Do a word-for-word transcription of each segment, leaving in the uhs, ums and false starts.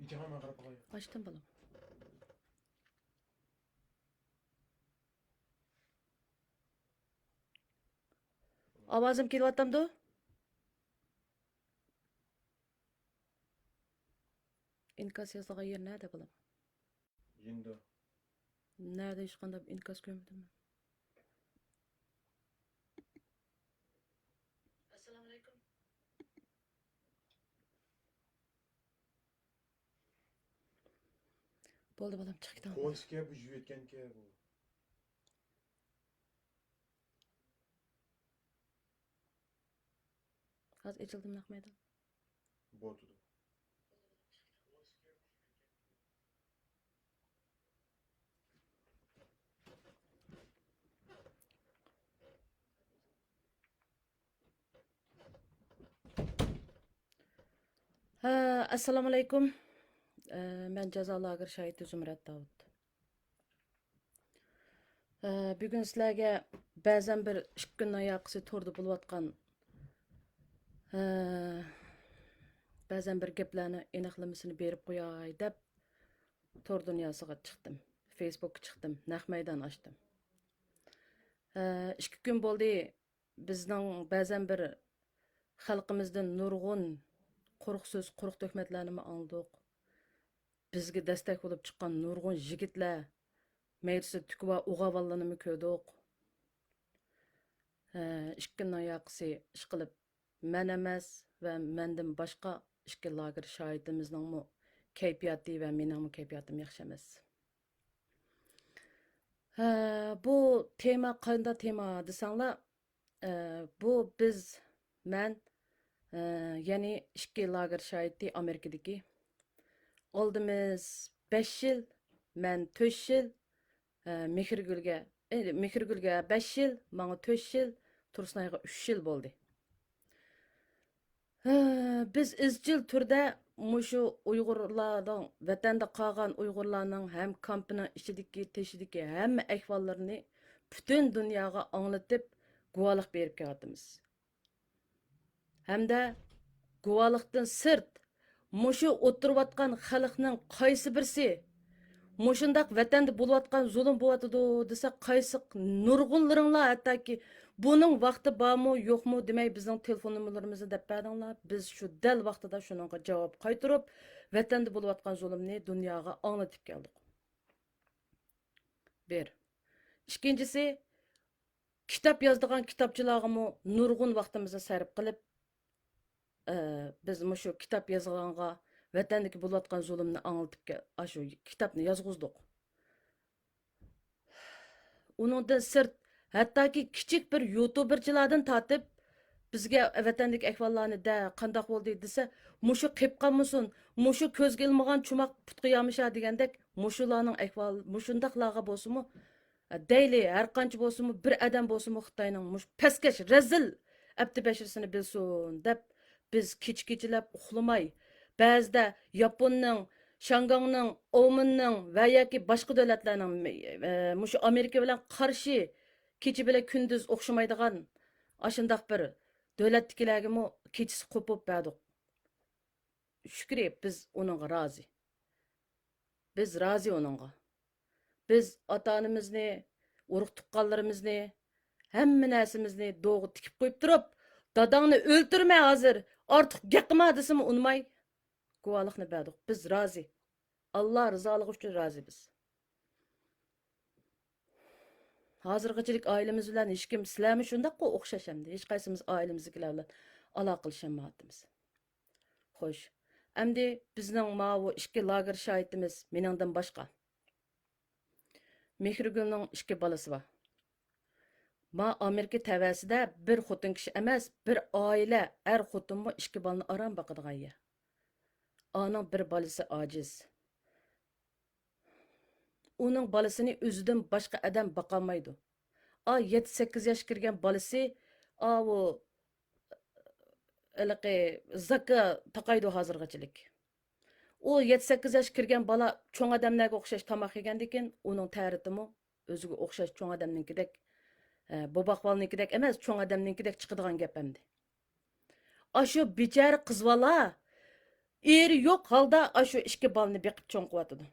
ئاچتىم، بالام. ئاۋازىم كېلىۋاتامدۇ؟ ئىنكاس يازىدىغان يەر نەدە، بالام؟ يېنىدا. نەدە، ھېچقانداق ئىنكاس كۆرمىدىم مەن. ئەسسالامۇئەلەيكۇم. بولدى، بالام، چىق كېتىڭ. قويسىكە بۇ يۇيۇۋەتكەنكە بۇ. ھازىر ئېچىلدىمۇ نەق مەيدان؟ بولدى. ھە، ئەسسالامۇئەلەيكۇم. ئە، مەن جازا لاگېر شاھىتى زۇمرەت داۋۇت. ئە، بۈگۈن سىلەرگە بەزەن بىر ئىككى كۈندىن ياقىسى توردا بولۇۋاتقان، ئە، بەزەن بىر گەپلەرنى ئېنىقلىمىسىنى بېرىپ قوياي دەپ، تور دۇنياسىغا چىقتىم. فېيسبۇكقا چىقتىم، نەق مەيدان ئاچتىم. ئە، ئىككى كۈن بولدى، بىزنىڭ بەزەن بىر خەلقىمىزدىن نۇرغۇن قۇرۇق سۆز، قۇرۇق تۆھمەتلەرنىمۇ ئاڭلىدۇق. بىزگە دەستەك بولۇپ چىققان نۇرغۇن يىگىتلەر مەيدىسىدە تۈكى بار ئوغاۋانلىرىنىمۇ كۆردۇق. ھە، ئىككى كۈننىڭ ياقىسى ئىشقىلىپ، مەن ئەمەس ۋە مەندىن باشقا ئىككى لاگېر شاھىتىمىزنىڭمۇ كەيپىياتى ۋە مېنىڭمۇ كەيپىياتىم ياخشى ئەمەس. ھە، بۇ تېما قانداق تېما دېسەڭلار، ئە، بۇ بىز، مەن، ئە، يەنى ئىككى لاگېر شاھىتى ئامېرىكىدىكى. ئالدىمىز بەش يىل، مەن تۆت يىل، ئە، مېھرىگۈلگە، ئە، مېھرىگۈلگە بەش يىل، ماڭا تۆت يىل، تۇرسۇنئايغا ئۈچ يىل بولدى. ھە، بىز ئىزچىل تۈردە مۇشۇ ئۇيغۇرلارنىڭ، ۋەتەندە قالغان ئۇيغۇرلارنىڭ ھەم كامپنىڭ ئىچىدىكى، تېشىدىكى ھەممە ئەھۋاللىرىنى پۈتۈن دۇنياغا ئاڭلىتىپ، گۇۋاھلىق بېرىپ كېلىۋاتىمىز. ھەمدە گۇۋاھلىقتىن سىرت، مۇشۇ ئولتۇرۇۋاتقان خەلقنىڭ قايسى بىرسى مۇشۇنداق ۋەتەندە بولۇۋاتقان زۇلۇم بولۇۋاتىدۇ دېسە، قايسى، نۇرغۇنلىرىڭلار ھەتتاكى بۇنىڭ ۋاقتى بارمۇ، يوقمۇ دېمەي، بىزنىڭ تېلېفون نومۇرلىرىمىزنى دەپ بەردىڭلار. بىز شۇ دەل ۋاقتىدا شۇنىڭغا جاۋاب قايتۇرۇپ، ۋەتەندە بولۇۋاتقان زۇلۇمنى دۇنياغا ئاڭلىتىپ كەلدۇق. بىر. ئىككىنچىسى، كىتاب يازىدىغان كىتابچىلارغىمۇ نۇرغۇن ۋاقتىمىزنى سەرپ قىلىپ، ئە، بىز مۇشۇ كىتاب يازغانغا، ۋەتەندىكى بولۇۋاتقان زۇلۇمنى ئاڭلىتىپ كە-، ئاشۇ كىتابنى يازغۇزدۇق. ئۇنىڭدىن سىرت، ھەتتاكى كىچىك بىر يۇتۇبېرچىلاردىن تارتىپ، بىزگە ۋەتەندىكى ئەھۋاللارنى دە، قانداق بولدى دېسە، مۇشۇ قېپ قالمىسۇن، مۇشۇ كۆزگە ئىلمىغان چوماق پۇتقا يامىشار دېگەندەك، مۇشۇلارنىڭ ئەھۋال-، مۇشۇنداقلارغا بولسىمۇ، دەيلى، ھەر قانچە بولسىمۇ، بىر ئادەم بولسىمۇ خىتاينىڭ مۇشۇ پەسكەش، رەزىل ئەپتى بەشىرىسىنى بىلسۇن دەپ، بىز كېچە-كېچىلەپ ئۇخلىماي، بەزىدە ياپوننىڭ، شاڭگاڭنىڭ، ئومىننىڭ ۋە ياكى باشقا دۆلەتلەرنىڭ، ئە، مۇشۇ ئامېرىكا بىلەن قارشى كېچە بىلەن كۈندۈز ئوخشىمايدىغان ئاشۇنداق بىر دۆلەتتىكىلەرگىمۇ كېچىسى قوپۇپ بەردۇق. شۈكرى، بىز ئۇنىڭغا رازى. بىز رازى ئۇنىڭغا. بىز ئاتا-ئانىمىزنى، ئۇرۇق-تۇغقانلىرىمىزنى، ھەممە نەرسىمىزنى دوغا تىكىپ قويۇپ تۇرۇپ، «داداڭنى ئۆلتۈرمە ھازىر، ئارتۇق گەپ قىلما» دېسىمۇ ئۇنىماي، گۇۋاھلىقنى بەردۇق. بىز رازى. ئاللا رىزالىقى ئۈچۈن رازى بىز. ھازىرغىچىلىك ئائىلىمىز بىلەن ھېچكىم، سىلەرمۇ شۇنداققۇ ئوخشاش ئەمدى. ھېچقايسىمىز ئائىلىمىزدىكىلەر بىلەن ئالاقىلىشالمايۋاتىمىز. خوش، ئەمدى بىزنىڭ ماۋۇ ئىككى لاگېر شاھىتىمىز مېنىڭدىن باشقا. مېھرىگۈلنىڭ ئىككى بالىسى بار. ما ئامېرىكا تەۋەسىدە بىر خوتۇن كىشى ئەمەس، بىر ئائىلە، ئەر خوتۇنمۇ ئىككى بالىنى ئاران باقىدىغان يەر. ئانىڭ بىر بالىسى ئاجىز. ئۇنىڭ بالىسىنى ئۆزىدىن باشقا ئادەم باقالمايدۇ. ئا، يەتتە، سەككىز ياش كىرگەن بالىسى، ئاۋۇ، ھېلىقى زاكا تاقايدۇ ھازىرغىچىلىك. ئۇ يەتتە، سەككىز ياش كىرگەن بالا چوڭ ئادەملەرگە ئوخشاش تاماق يېگەندىكىن، ئۇنىڭ تەرىتىمۇ ئۆزىگە ئوخشاش چوڭ ئادەمنىڭكىدەك، ئە، بوباق بالىنىڭكىدەك ئەمەس، چوڭ ئادەمنىڭكىدەك چىقىدىغان گەپ ئەمدى. ئاشۇ بىچارە قىز بالا ئېرى يوق ھالدا ئاشۇ ئىككى بالىنى بېقىپ چوڭ قىلىۋاتىدۇ.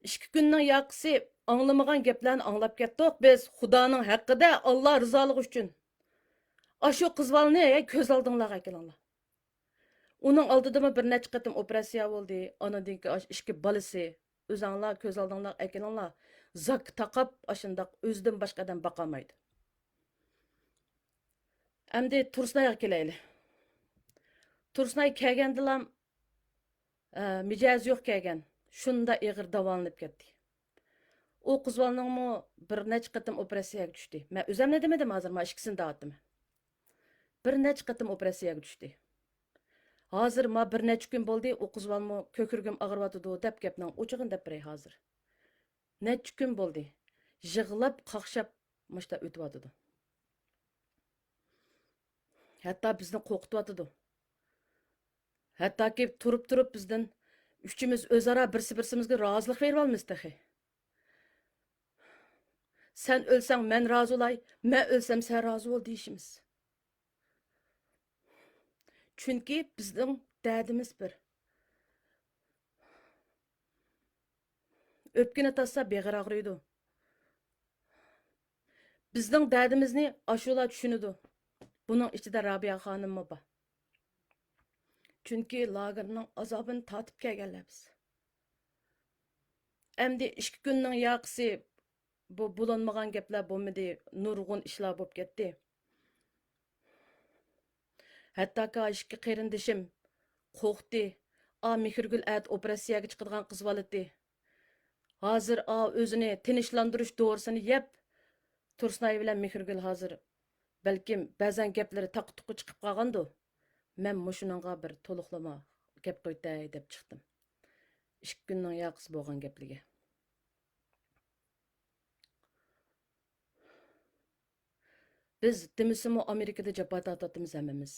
ئىككى كۈننىڭ ياقىسى ئاڭلىمىغان گەپلەرنى ئاڭلاپ كەتتۇق بىز. خۇدانىڭ ھەققىدە، ئاللا رىزالىقى ئۈچۈن. ئاشۇ قىز بالىنى، ھەي، كۆز ئالدىڭلارغا ئەكېلىڭلار. ئۇنىڭ ئالدىدىمۇ بىر نەچچە قېتىم ئوپېراتسىيە بولدى. ئانىڭدىن كېيىن ئاشۇ ئىككى بالىسى، ئۆزۈڭلار كۆز ئالدىڭلارغا ئەكېلىڭلار. زاكا تاقاپ، ئاشۇنداق ئۆزىدىن باشقا ئادەم باقالمايدۇ. ئەمدى تۇرسۇنئايغا كېلەيلى. تۇرسۇنئاي كەلگەندىلا، ئە، مىجەزى يوق كەلگەن. شۇنداق ئېغىر داۋالىنىپ كەتتى. ئۇ قىز بالىنىڭمۇ بىر نەچچە قېتىم ئوپېراتسىيەگە چۈشتى. مەن ئۆزۈمنى دېمىدىم ھازىر، ما ئىككىسىنى دەۋاتىمەن. بىر نەچچە قېتىم ئوپېراتسىيەگە چۈشتى. ھازىر ما بىر نەچچە كۈن بولدى، ئۇ قىز بالىمۇ كۆكرىكىم ئاغرىۋاتىدۇ دەپ گەپنىڭ ئوچۇقىنى دەپ بېرەي ھازىر. نەچچە كۈن بولدى. يىغلاپ، قاقشاپ مۇشتا ئۆتۈۋاتىدۇ. ھەتتا بىزنى قورقۇتۇۋاتىدۇ. ھەتتاكى تۇرۇپ-تۇرۇپ بىزدىن ئۈچىمىز ئۆزئارا بىرسى-بىرسىمىزگە رازىلىق بېرىۋالىمىز تېخى. سەن ئۆلسەڭ مەن رازى بولاي، مەن ئۆلسەم سەن رازى بول دېيىشىمىز. چۈنكى بىزنىڭ دەردىمىز بىر. ئۆپكىنى تارتسا بېغىر ئاغرىيدۇ. بىزنىڭ دەردىمىزنى ئاشۇلار چۈشىنىدۇ. بۇنىڭ ئىچىدە رابىيە خانىممۇ بار. چۈنكى لاگېرنىڭ ئازابىنى تارتىپ كەلگەنلەر بىز. ئەمدى ئىككى كۈننىڭ ياقىسى بۇ بولۇنمىغان گەپلەر بولمىدى، نۇرغۇن ئىشلار بولۇپ كەتتى. ھەتتاكى ئىككى قېرىندىشىم قورقتى. ئا، مېھرىگۈل ئەتە ئوپېراتسىيەگە چىقىدىغان قىز بالىتى. ھازىر ئا، ئۆزىنى تىنچلاندۇرۇش دورىسىنى يەپ، تۇرسۇنئاي بىلەن مېھرىگۈل ھازىر بەلكىم بەزەن گەپلىرى تاقا-تۇقا چىقىپ قالغاندۇ. مەن مۇشۇنىڭغا بىر تولۇقلىما گەپ قويتاي دەپ چىقتىم. ئىككى كۈننىڭ ياقىسى بولغان گەپلىكى. بىز دېمىسىمۇ ئامېرىكىدا جاپا تارتىۋاتىمىز ھەممىمىز.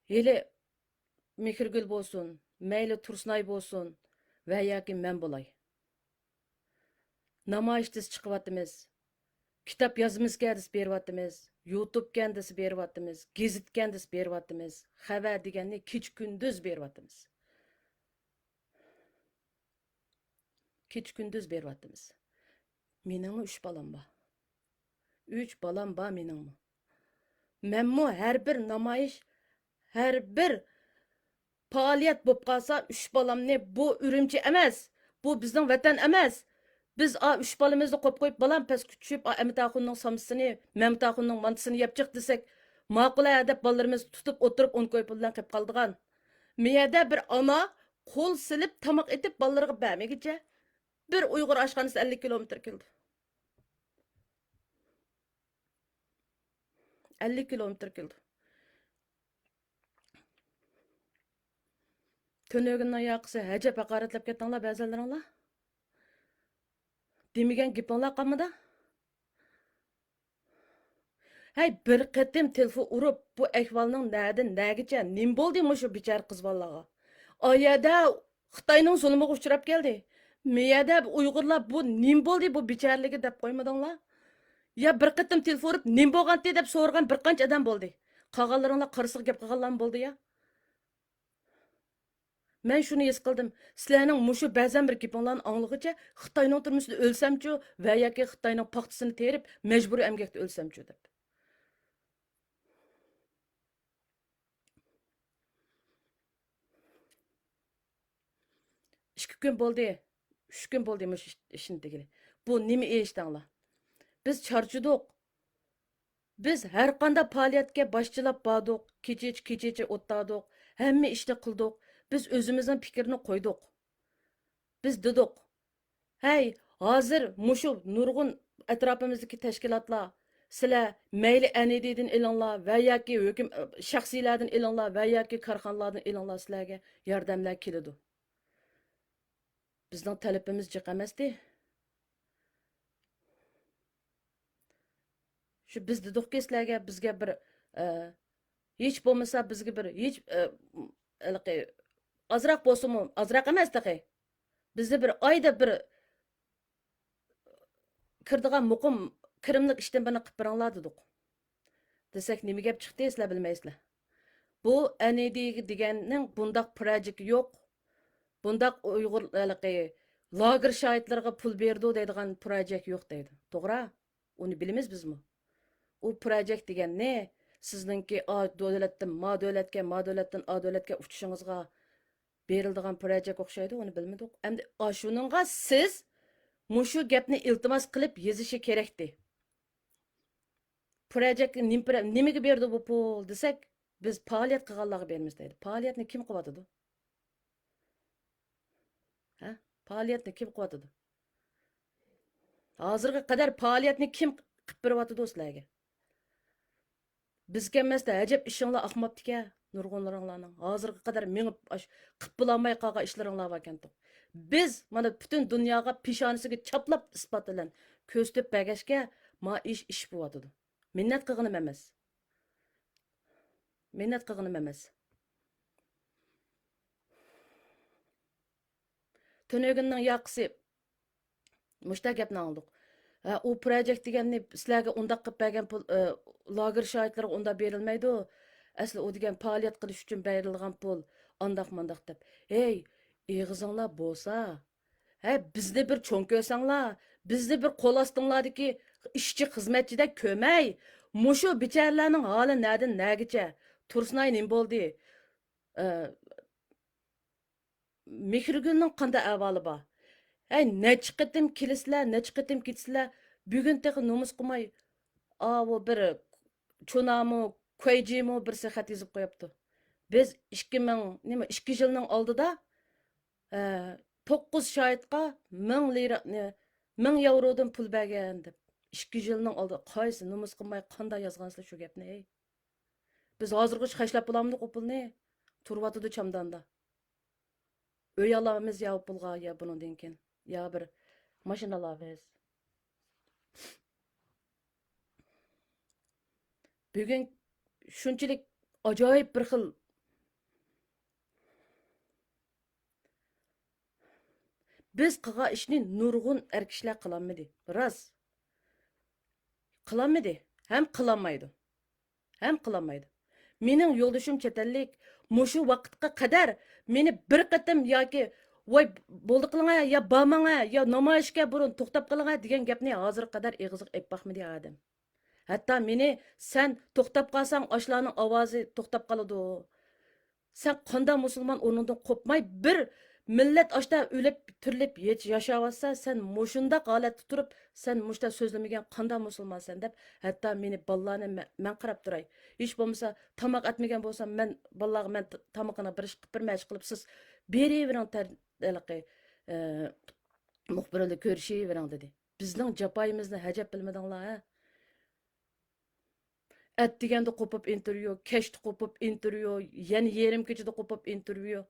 ھېلى مېھرىگۈل بولسۇن، مەيلى تۇرسۇنئاي بولسۇن ۋە ياكى مەن بولاي. نامايىش دېسە چىقىۋاتىمىز. كىتاب يازىمىزكەن دېسە بېرىۋاتىمىز. يۇتۇبكەن دېسە بېرىۋاتىمىز. گېزىتكەن دېسە بېرىۋاتىمىز. خەۋەر دېگەننى كېچە-كۈندۈز بېرىۋاتىمىز. كېچە-كۈندۈز بېرىۋاتىمىز. مېنىڭمۇ ئۈچ بالام بار. ئۈچ بالام بار مېنىڭمۇ. مەنمۇ ھەر بىر نامايىش، ھەر بىر پائالىيەت بولۇپ قالسا، ئۈچ بالامنى، بۇ ئۈرۈمچى ئەمەس، بۇ بىزنىڭ ۋەتەن ئەمەس. بىز ئا ئۈچ بالىمىزنى قويۇپ قويۇپ، بالام پەسكە چۈشۈپ، ئا ئەمىت ئاخۇننىڭ سامسىسىنى، مەمتىت ئاخۇننىڭ مانتىسىنى يەپ چىق دېسەك، ماقۇل ھە دەپ بالىلىرىمىزنى تۇتۇپ ئولتۇرۇپ ئون كوي پۇل بىلەن قېلىپ قالىدىغان. مىيەدە بىر ئانا قول سېلىپ تاماق ئېتىپ بالىلىرىغا بەرمىگىچە بىر ئۇيغۇر ئاشخانىسى ئەللىك كىلومېتىر كېلىدۇ. ئەللىك كىلومېتىر كېلىدۇ. تۈنۈگۈننىڭ ياقىسى ھەجەپ ھاقارەتلەپ كەتتىڭلار بەزىلىرىڭلار. دېمىگەن گېپىڭلار قالمىدى. ھەي، بىر قېتىم تېلېفون ئۇرۇپ، بۇ ئەھۋالنىڭ نەدىن نەگىچە، نېمە بولدى مۇشۇ بىچارە قىز بالىلارغا؟ ئايەدە خىتاينىڭ زۇلمىغا ئۇچراپ كەلدى. مىيەدە ئۇيغۇرلار بۇ نېمە بولدى بۇ بىچارىلىكى دەپ قويمىدىڭلار؟ يا بىر قېتىم تېلېفون ئۇرۇپ نېمە بولغانتى دەپ سورىغان بىر قانچە ئادەم بولدى. قالغانلىرىڭلار قارىسىغا گەپ قىلغانلارمۇ بولدى يا. مەن شۇنى ھېس قىلدىم، سىلەرنىڭ مۇشۇ بەزەن بىر گېپىڭلارنى ئاڭلىغۇچە خىتاينىڭ تۈرمىسىدە ئۆلسەمچۇ ۋە ياكى خىتاينىڭ پاختىسىنى تېرىپ مەجبۇرىي ئەمگەكتە ئۆلسەمچۇ دەپ. ئىككى كۈن بولدى، ئۈچ كۈن بولدى مۇشۇ ئىش-، ئىشنى دېگىلى. بۇ نېمە ئىش دەڭلار؟ بىز چارچىدۇق. بىز ھەر قانداق پائالىيەتكە باشچىلاپ باردۇق، كېچىچە، كېچىچە ئولتۇردۇق، ھەممە ئىشنى قىلدۇق. بىز ئۆزىمىزنىڭ پىكرىنى قويدۇق. بىز دېدۇق، ھەي، ھازىر مۇشۇ نۇرغۇن ئەتراپىمىزدىكى تەشكىلاتلار، سىلەر مەيلى ئەنئېدىدىن ئېلىڭلار ۋە ياكى ھۆكۈم-، شەخسىيلەردىن ئېلىڭلار ۋە ياكى كارخانىلاردىن ئېلىڭلار، سىلەرگە ياردەملەر كېلىدۇ. بىزنىڭ تەلىپىمىز جىق ئەمەستى. شۇ بىز دېدۇقكى سىلەرگە، بىزگە بىر، ئە، ھېچ بولمىسا بىزگە بىر، ھېچ، ئە، ھېلىقى ئازراق بولسىمۇ، ئازراق ئەمەس تېخى. بىزنى بىر ئايدا بىر كىرىدىغان مۇقىم كىرىملىك ئىشتىن بىرنى قىلىپ بېرىڭلار دېدۇق. دېسەك، نېمە گەپ چىقتى، سىلەر بىلمەيسىلەر. بۇ ئەن ئى دى دېگەننىڭ بۇنداق پروجېكتى يوق، بۇنداق ئۇيغۇر، ھېلىقى، لاگېر شاھىتلىرىغا پۇل بېرىدۇ دەيدىغان پروجېكت يوق دەيدۇ. توغرا؟ ئۇنى بىلىمىز بىزمۇ. ئۇ پروجېكت دېگەننى سىزنىڭكى ئا دۆلەتتىن ما دۆلەتكە، ما دۆلەتتىن ئا دۆلەتكە ئۇچۇشىڭىزغا بېرىلىدىغان پروجېكت ئوخشايدۇ، ئۇنى بىلمىدۇق. ئەمدى ئاشۇنىڭغا سىز مۇشۇ گەپنى ئىلتىماس قىلىپ يېزىشى كېرەكتى. پروجېكت نېمە پرو-، نېمىگە بېرىدۇ بۇ پۇل دېسەك، بىز پائالىيەت قىلغانلارغا بېرىمىز دەيدۇ. پائالىيەتنى كىم قىلىۋاتىدۇ؟ ھە؟ پائالىيەتنى كىم قىلىۋاتىدۇ؟ ھازىرغا قەدەر پائالىيەتنى كىم قىلىپ بېرىۋاتىدۇ سىلەرگە؟ بىزكەن ئەمەستە، ئەجەب ئىشىڭلار ئاقماپتىكەن، نۇرغۇنلىرىڭلارنىڭ. ھازىرغا قەدەر مېڭىپ، ئاش-، قىلىپ بولالماي قالغان ئىشلىرىڭلار باركەنتۇق. بىز مانا پۈتۈن دۇنياغا پېشانىسىگە چاپلاپ ئىسپات بىلەن كۆرسىتىپ بەرگەچكە، ما ئىش ئىش بولۇۋاتىدۇ. مىننەت قىلغىنىم ئەمەس. مىننەت قىلغىنىم ئەمەس. تۈنۈگۈننىڭ ياقىسى مۇشتا گەپنى ئاڭلىدۇق. ھە، ئۇ پروجېكت دېگەننى سىلەرگە ئۇنداق قىلىپ بەرگەن پۇل، ئە، لاگېر شاھىتلىرىغا ئۇنداق بېرىلمەيدۇ. ئەسلى ئۇ دېگەن پائالىيەت قىلىش ئۈچۈن بېرىلغان پۇل، ئانداق مانداق دەپ. ھەي، ئېغىزىڭلار بولسا، ھە، بىزنى بىر چوڭ كۆرسەڭلار، بىزنى بىر قول ئاستىڭلاردىكى ئىشچى خىزمەتچىدەك كۆرمەي، مۇشۇ بىچارىلەرنىڭ ھالى نەدىن نەگىچە؟ تۇرسۇنئاي نېمە بولدى؟ ئە، مېھرىگۈلنىڭ قانداق ئەھۋالى بار؟ ھەي، نەچچە قېتىم كېلىسىلەر، نەچچە قېتىم كېتىسىلەر. بۈگۈن تېخى نومۇس قىلماي، ئاۋۇ بىر چۇنامۇ، كۇەيجىمۇ بىرسى خەت يېزىپ قويۇپتۇ. بىز ئىككى مىڭ، نېمە، ئىككى يىلنىڭ ئالدىدا، ئە، توققۇز شاھىتقا مىڭ لىرا، نە، مىڭ ياۋرودىن پۇل بەرگەن دەپ. ئىككى يىلنىڭ ئالدىدا قايسى نومۇس قىلماي قانداق يازغانسىلەر شۇ گەپنى، ھەي؟ بىز ھازىرغىچە خەجلەپ بولامدۇق ئۇ پۇلنى؟ تۇرۇۋاتىدۇ چامداندا. ئۆي ئالامىز يا ئۇ پۇلغا، يا بۇنىڭدىن كېيىن، يا بىر ماشىنا ئالامىز. بۈگۈن شۇنچىلىك ئاجايىپ بىر خىل، بىز قىلغان ئىشنى نۇرغۇن ئەر كىشىلەر قىلالمىدى. راست. قىلالمىدى ھەم قىلالمايدۇ. ھەم قىلالمايدۇ. مېنىڭ يولدىشىم چەت ئەللىك، مۇشۇ ۋاقىتقا قەدەر مېنى بىر قېتىم ياكى، ۋاي، بولدى قىلىڭە، يا بارماڭە، يا نامايىشكە بۇرۇن توختاپ قېلىڭە دېگەن گەپنى ھازىرغا قەدەر ئېغىزىغا ئېلىپ باقمىدى ئادەم. ھەتتا مېنى، سەن توختاپ قالساڭ، ئاشۇلارنىڭ ئاۋازى توختاپ قالىدۇ. سەن قانداق مۇسۇلمان ئورنۇڭدىن قوپماي، بىر مىللەت ئاشتا ئۆلۈپ، تىرىلىپ، ياش-، ياشاۋاتسا، سەن مۇشۇنداق ھالەتتە تۇرۇپ، سەن مۇشتا سۆزلىمىگەن قانداق مۇسۇلمانسەن دەپ، ھەتتا مېنى بالىلارنى مە-، مەن قاراپ تۇراي. ھېچ بولمىسا تاماق ئەتمىگەن بولسام، مەن بالىلارغا مەن ت-، تامىقىنى بىر ئىش قىلىپ بېرىمەن، ئىش قىلىپ، سىز بېرىۋېرىڭ تەر-، ھېلىقى، ئە، مۇخبىر بىلەن كۆرۈشۈۋېرىڭ دېدى. بىزنىڭ جاپايىمىزنى ھەجەپ بىلمىدىڭلار، ھە؟ ئەتىگەندە قوپۇپ ئىنتېرۋيۇ، كەچتە قوپۇپ ئىنتېرۋيۇ، يەنە يېرىم كېچىدە قوپۇپ ئىنتېرۋيۇ.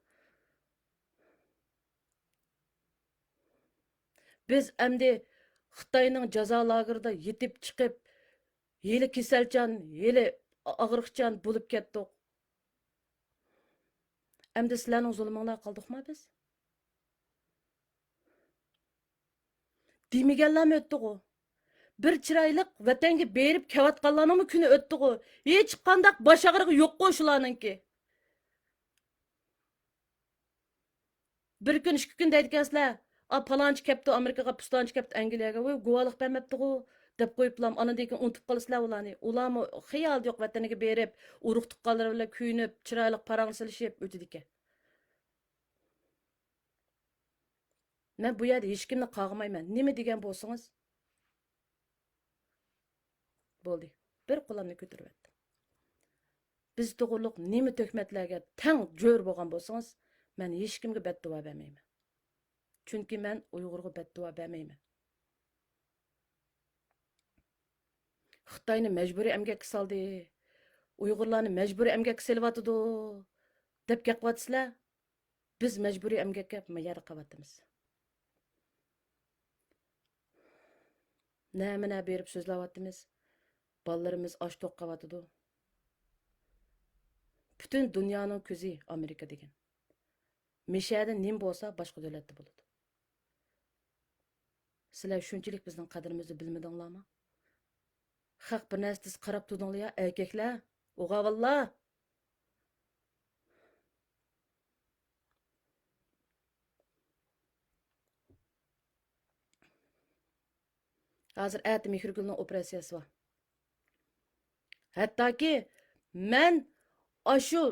بىز ئەمدى خىتاينىڭ جازا لاگېرىدا يېتىپ چىقىپ، ھېلى كېسەلچان، ھېلى ئاغرىقچان بولۇپ كەتتۇق. ئەمدى سىلەرنىڭ زۇلۇمۇڭلارغا قالدۇقما بىز؟ دېمىگەنلەرمۇ ئۆتتىغۇ؟ بىر چىرايلىق ۋەتەنگە بېرىپ كېلىۋاتقانلارنىڭمۇ كۈنى ئۆتتىغۇ؟ ھېچقانداق باش ئاغرىقى يوققۇ شۇلارنىڭكى. بىر كۈن، ئىككى كۈن دەيدىكەنسىلەر، «ئا، پالانچى كەپتۇ ئامېرىكىغا، پۇستانچى كەپتۇ ئەنگلىيەگە، ۋۇي، گۇۋاھلىق بەرمەپتىغۇ» دەپ قويۇپلام، ئاندىن كېيىن ئۇنتۇپ قالىسىلەر ئۇلارنى. ئۇلارمۇ خىيالى يوق، ۋەتىنىگە بېرىپ، ئۇرۇق تۇغقانلىرى بىلەن كۆيۈنۈپ، چىرايلىق پاراڭلىشىپ ئۆتىدىكەن. مەن بۇ يەردە ھېچكىمنى قارغىمايمەن. نېمە دېگەن بولسىڭىز، بولدى. بىر قولۇمنى كۆتۈرۈۋەتتىم. بىز توغرۇلۇق نېمە تۆھمەتلەرگە تەڭ جۆر بولغان بولسىڭىز، مەن ھېچكىمگە بەتدۇئا بەرمەيمەن. چۈنكى مەن ئۇيغۇرغا بەتدۇئا بەرمەيمەن. خىتاينى مەجبۇرىي ئەمگەككە سالدى، ئۇيغۇرلارنى مەجبۇرىي ئەمگەككە سېلىۋاتىدۇ، دەپ گەپ قىلىۋاتىسىلەر. بىز مەجبۇرىي ئەمگەككە مەيەردە قالىۋاتىمىز. نەمە نە بېرىپ سۆزلەۋاتىمىز. بالىلىرىمىز ئاچ توق قېلىۋاتىدۇ. پۈتۈن دۇنيانىڭ كۆزى ئامېرىكا دېگەن. مىشەدە نېمە بولسا، باشقا دۆلەتتە بولىدۇ. سىلەر شۇنچىلىك بىزنىڭ قەدرىمىزنى بىلمىدىڭلارمۇ؟ خەق بىر نەرسە دېسە قاراپ تۇردۇڭلار يا، ئەركەكلەر، ئوغاۋانلار. ھازىر ئەتە مېھرىگۈلنىڭ ئوپېراتسىيەسى بار. ھەتتاكى مەن ئاشۇ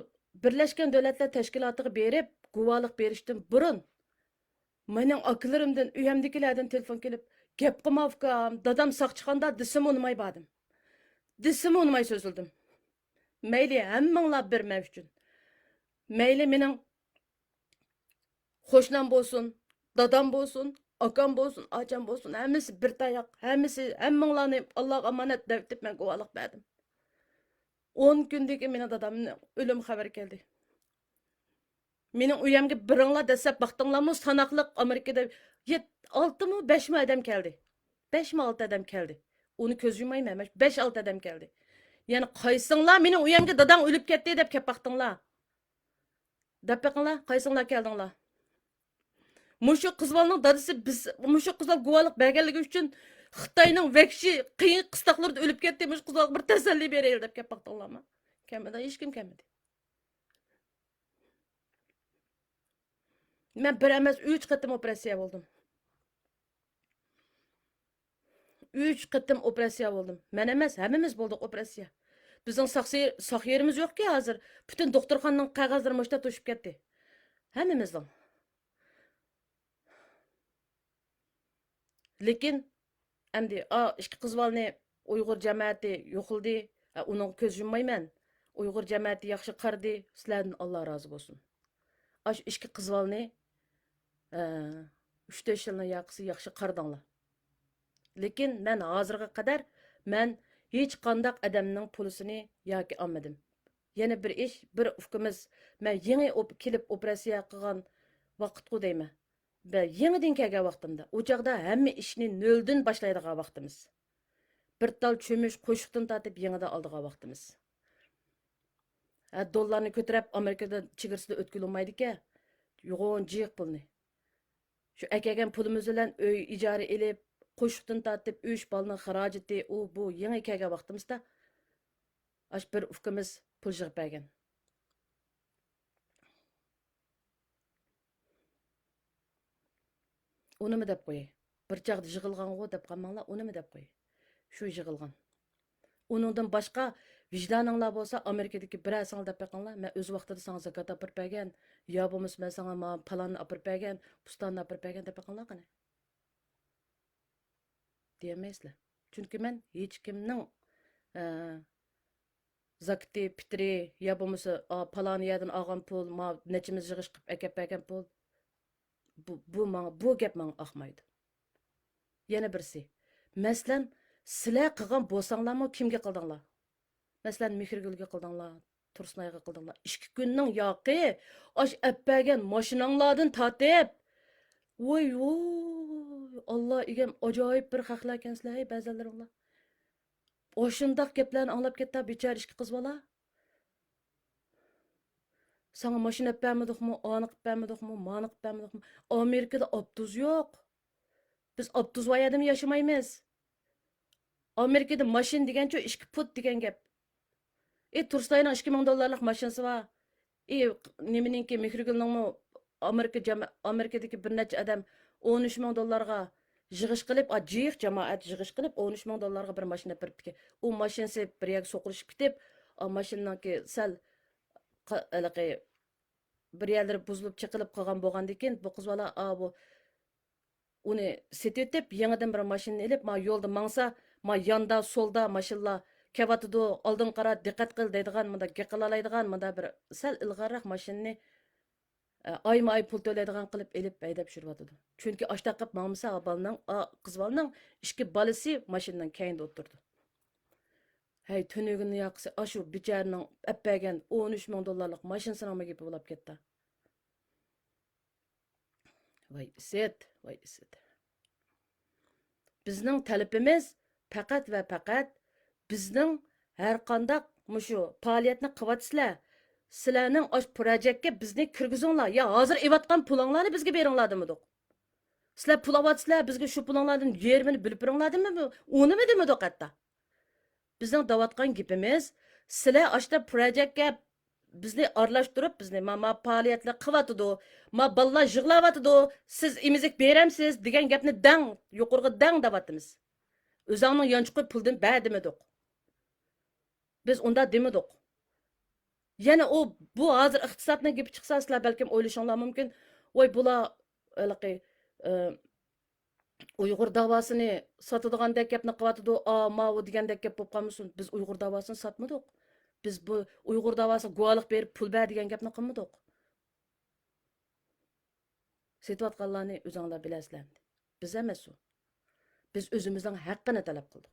بىرلەشكەن دۆلەتلەر تەشكىلاتىغا بېرىپ، گۇۋاھلىق بېرىشتىن بۇرۇن، مېنىڭ ئاكىلىرىمدىن، ئۆيەمدىكىلەردىن تېلېفون كېلىپ، «گەپ قىلما، ئۇكام، دادام ساقچىخانىدا» دېسىمۇ ئۇنىماي باردىم. دېسىمۇ ئۇنىماي سۆزلىدىم. مەيلى، ھەممىڭلار بىر مەن ئۈچۈن. مەيلى، مېنىڭ قوشنام بولسۇن، دادام بولسۇن، ئاكام بولسۇن، ئاچام بولسۇن، ھەممىسى بىر تاياق، ھەممىسى، ھەممىڭلارنى ئاللاغا ئامانەت دەۋېتىپ مەن گۇۋاھلىق بەردىم. ئون كۈندىن كېيىن مېنىڭ دادامنىڭ ئۆلۈم خەۋىرى كەلدى. مېنىڭ ئۆيەمگە بېرىڭلار دەسسەپ باقتىڭلارمۇ، ساناقلىق ئامېرىكىدا يەت-، ئالتىمۇ، بەشمۇ ئادەم كەلدى. بەشمۇ، ئالتە ئادەم كەلدى. ئۇنى كۆز يۇمايمەن، مانا شۇ بەش، ئالتە ئادەم كەلدى. يەنە قايسىڭلار مېنىڭ ئۆيەمگە داداڭ ئۆلۈپ كەتتى دەپ كەپ باقتىڭلار؟ دەپ بېقىڭلار، قايسىڭلار كەلدىڭلار؟ مۇشۇ قىزۋالنىڭ دادىسى بىز، مۇشۇ قىزۋال گۇۋاھلىق بەرگەنلىكى ئۈچۈن خىتاينىڭ ۋەھشىي قىيىن قىستاقلىرىدا ئۆلۈپ كەتتى، مۇشۇ قىزۋالغا بىر تەسەللى بېرەيلى دەپ كەپ باقتىڭلارمۇ؟ كەلمىدى، ھېچكىم كەلمىدى. مەن بىر ئەمەس، ئۈچ قېتىم ئوپېراتسىيە بولدۇم. ئۈچ قېتىم ئوپېراتسىيە بولدۇم. مەن ئەمەس، ھەممىمىز بولدۇق ئوپېراتسىيە. بىزنىڭ ساق سېرى-، ساق يېرىمىز يوقكى ھازىر. پۈتۈن دوختۇرخانىنىڭ قەغەزلىرى مۇشتا توشۇپ كەتتى. ھەممىمىزنىڭ. لېكىن ئەمدى، ئا، ئىككى قىزۋالنى ئۇيغۇر جەمەتى يوقلىدى. ئا، ئۇنىڭغا كۆز يۇممايمەن. ئۇيغۇر جەمەتى ياخشى قارىدى. سىلەردىن ئاللا رازى بولسۇن. ئاشۇ ئىككى قىزۋالنى، ئە، ئۈچ تۆت يىلنىڭ ياقىسى ياخشى قارىدىڭلار. لېكىن مەن ھازىرغا قەدەر مەن ھېچقانداق ئادەمنىڭ پۇلىسىنى ياكى ئالمىدىم. يەنە بىر ئىش، بىر ئۇكىمىز، مەن يېڭى ئوپ-، كېلىپ ئوپېراتسىيە قىلغان ۋاقىتقۇ دەيمەن. بە-، يېڭىدىن كەلگەن ۋاقتىمدا، ئۇ چاغدا ھەممە ئىشنى نۆلدىن باشلايدىغان ۋاقتىمىز. بىر تال چۆمۈچ قوشۇقتىن تارتىپ يېڭىدىن ئالىدىغان ۋاقتىمىز. ھە، دوللارنى كۆتۈرۈپ، ئامېرىكىدا چېگرىسىدا ئۆتكىلى بولمايدىكەن. يوغان جىق پۇلنى. شۇ ئەكەلگەن پۇلىمىز بىلەن ئۆي ئىجارە ئېلىپ، قوشۇقتىن تارتىپ ئۈچ بالىنىڭ خىراجىتى، ئۇ، بۇ يېڭى كەلگەن ۋاقتىمىزدا، ئاش بىر ئۇكىمىز پۇل يىغىپ بەرگەن. ئۇنىمۇ دەپ قوياي. بىر چاغدا يىغىلغانغۇ دەپ قالماڭلار، ئۇنىمۇ دەپ قوياي. شۇ يىغىلغان. ئۇنىڭدىن باشقا ۋىجدانىڭلار بولسا، ئامېرىكىدىكى بىرەرسىڭلار دەپ بېقىڭلار، مەن ئۆز ۋاقتىدا ساڭا زاكات ئاپىرىپ بەرگەن، يا بولمىسا مەن ساڭا ما پالاننى ئاپىرىپ بەرگەن، پۇستاننى ئاپىرىپ بەرگەن دەپ بېقىڭلار قېنى. دېيەلمەيسىلەر. چۈنكى مەن ھېچكىمنىڭ، ئە، زاكىتى، پىتىرى يا بولمىسا، ئا، پالان يەردىن ئالغان پۇل، ما نەچچە مىڭ يىغىش قىلىپ ئەكەپ بەرگەن پۇل، بۇ، بۇ ماڭا، بۇ گەپ ماڭا ئاقمايدۇ. يەنە بىرسى، مەسىلەن، سىلەر قىلغان بولساڭلارمۇ كىمگە قىلدىڭلار؟ مەسىلەن، مېھرىگۈلگە قىلدىڭلار، تۇرسۇنئايغا قىلدىڭلار. ئىككى كۈننىڭ ياقى ئاش ئەپ بەرگەن ماشىناڭلاردىن تارتىپ، ۋوي، ۋوي، ئاللا ئىگەم، ئاجايىپ بىر خەقلەركەنسىلەر، ھەي، بەزەنلىرىڭلار. ئاشۇنداق گەپلەرنى ئاڭلاپ كەتتى بىچارە ئىككى قىز بالا. ساڭا ماشىنا ئەپ بەرمىدۇقمۇ، ئانى قىپ بەرمىدۇقمۇ، مانى قىپ بەرمىدۇقمۇ؟ ئامېرىكىدا ئاپتوبۇس يوق. بىز ئاپتوبۇس بار يەردىمۇ ياشىمايمىز. ئامېرىكىدا ماشىنا دېگەنچۇ ئىككى پۇت دېگەن گەپ. ئى، تۇرسۇنئاينىڭ ئىككى مىڭ دوللارلىق ماشىنىسى بار. ئى، نېمىنىڭكى، مېھرىگۈلنىڭمۇ ئامېرىكا جەم-، ئامېرىكىدىكى بىر نەچچە ئادەم ئون ئۈچ مىڭ دوللارغا يىغىش قىلىپ، ئا، جىق جامائەت يىغىش قىلىپ، ئون ئۈچ مىڭ دوللارغا بىر ماشىنا بېرىپتىكەن. ئۇ ماشىنىسى بىر يەرگە سوقۇلۇشۇپ كېتىپ، ئا، ماشىنىنىڭكى سەل قا-، ھېلىقى بىر يەرلىرى بۇزۇلۇپ، چېقىلىپ قالغان بولغاندىكىن، بۇ قىز بالا، ئا، بۇ ئۇنى سېتىۋېتىپ، يېڭىدىن بىر ماشىنا ئېلىپ، ما يولدا ماڭسا، ما ياندا، سولدا ماشىنىلار كېلىۋاتىدۇ، ئالدىڭغا قارا، دىققەت قىل دەيدىغان، مۇنداق گەپ قىلالايدىغان، مۇنداق بىر سەل ئىلغارراق ماشىنىنى، ئە، ئايمۇ ئاي پۇل تۆلەيدىغان قىلىپ ئېلىپ ھەيدەپ يۈرۈۋاتىدۇ. چۈنكى ئاشتاق قىلىپ ماڭمىسا، بالىنىڭ، ئا، قىز بالىنىڭ ئىككى بالىسى ماشىنىنىڭ كەينىدە ئولتۇرىدۇ. ھەي، تۈنۈگۈننىڭ ياقىسى، ئاشۇ بىچارىنىڭ ئەپ بەرگەن ئون ئۈچ مىڭ دوللارلىق ماشىنىسىنىڭمۇ گېپى بولاپ كەتتى. ۋاي ئىسىت، ۋاي ئىسىت. بىزنىڭ تەلىپىمىز پەقەت ۋە پەقەت بىزنىڭ ھەرقانداق مۇشۇ پائالىيەتنى قىلىۋاتىسىلەر، سىلەرنىڭ ئاشۇ پروژېكتكە بىزنى كىرگۈزۈڭلار. يا ھازىر ئېلىۋاتقان پۇلۇڭلارنى بىزگە بېرىڭلار دېمىدۇق. سىلەر پۇل ئاۋاتىسىلەر، بىزگە شۇ پۇلۇڭلاردىن يېرىمىنى بۆلۈپ بېرىڭلار دېمىدۇق. ئۇنىمۇ دېمىدۇق ھەتتا. بىزنىڭ دەۋاتقان گېپىمىز، سىلەر ئاشتا پروجېكتكە بىزنى ئارىلاشتۇرۇپ، بىزنى ما، ما پائالىيەتلەر قىلىۋاتىدۇ، ما بالىلار يىغلاۋاتىدۇ، سىز ئېمىزىك بېرەمسىز دېگەن گەپنى دەڭ، يۇقىرىغا دەڭ دەۋاتىمىز. ئۆزۈڭنىڭ يانچۇقى پۇلدىن بەر دېمىدۇق. بىز ئۇنداق دېمىدۇق. يەنە ئۇ، بۇ ھازىر ئىقتىسادنىڭ گېپى چىقسا، سىلەر بەلكىم ئويلىشىڭلار مۇمكىن، ۋاي، بۇلار ھېلىقى، ئە، ئۇيغۇر داۋاسىنى ساتىدىغاندەك گەپنى قىلىۋاتىدۇ، ئا، ماۋۇ دېگەندەك گەپ بولۇپ قالمىسۇن. بىز ئۇيغۇر داۋاسىنى ساتمىدۇق. بىز بۇ ئۇيغۇر داۋاسىغا گۇۋاھلىق بېرىپ پۇل بەر دېگەن گەپنى قىلمىدۇق. سېتىۋاتقانلارنى ئۆزۈڭلار بىلەرسىلەر ئەمدى. بىز ئەمەس ئۇ. بىز ئۆزىمىزنىڭ ھەققىنى تەلەپ قىلدۇق.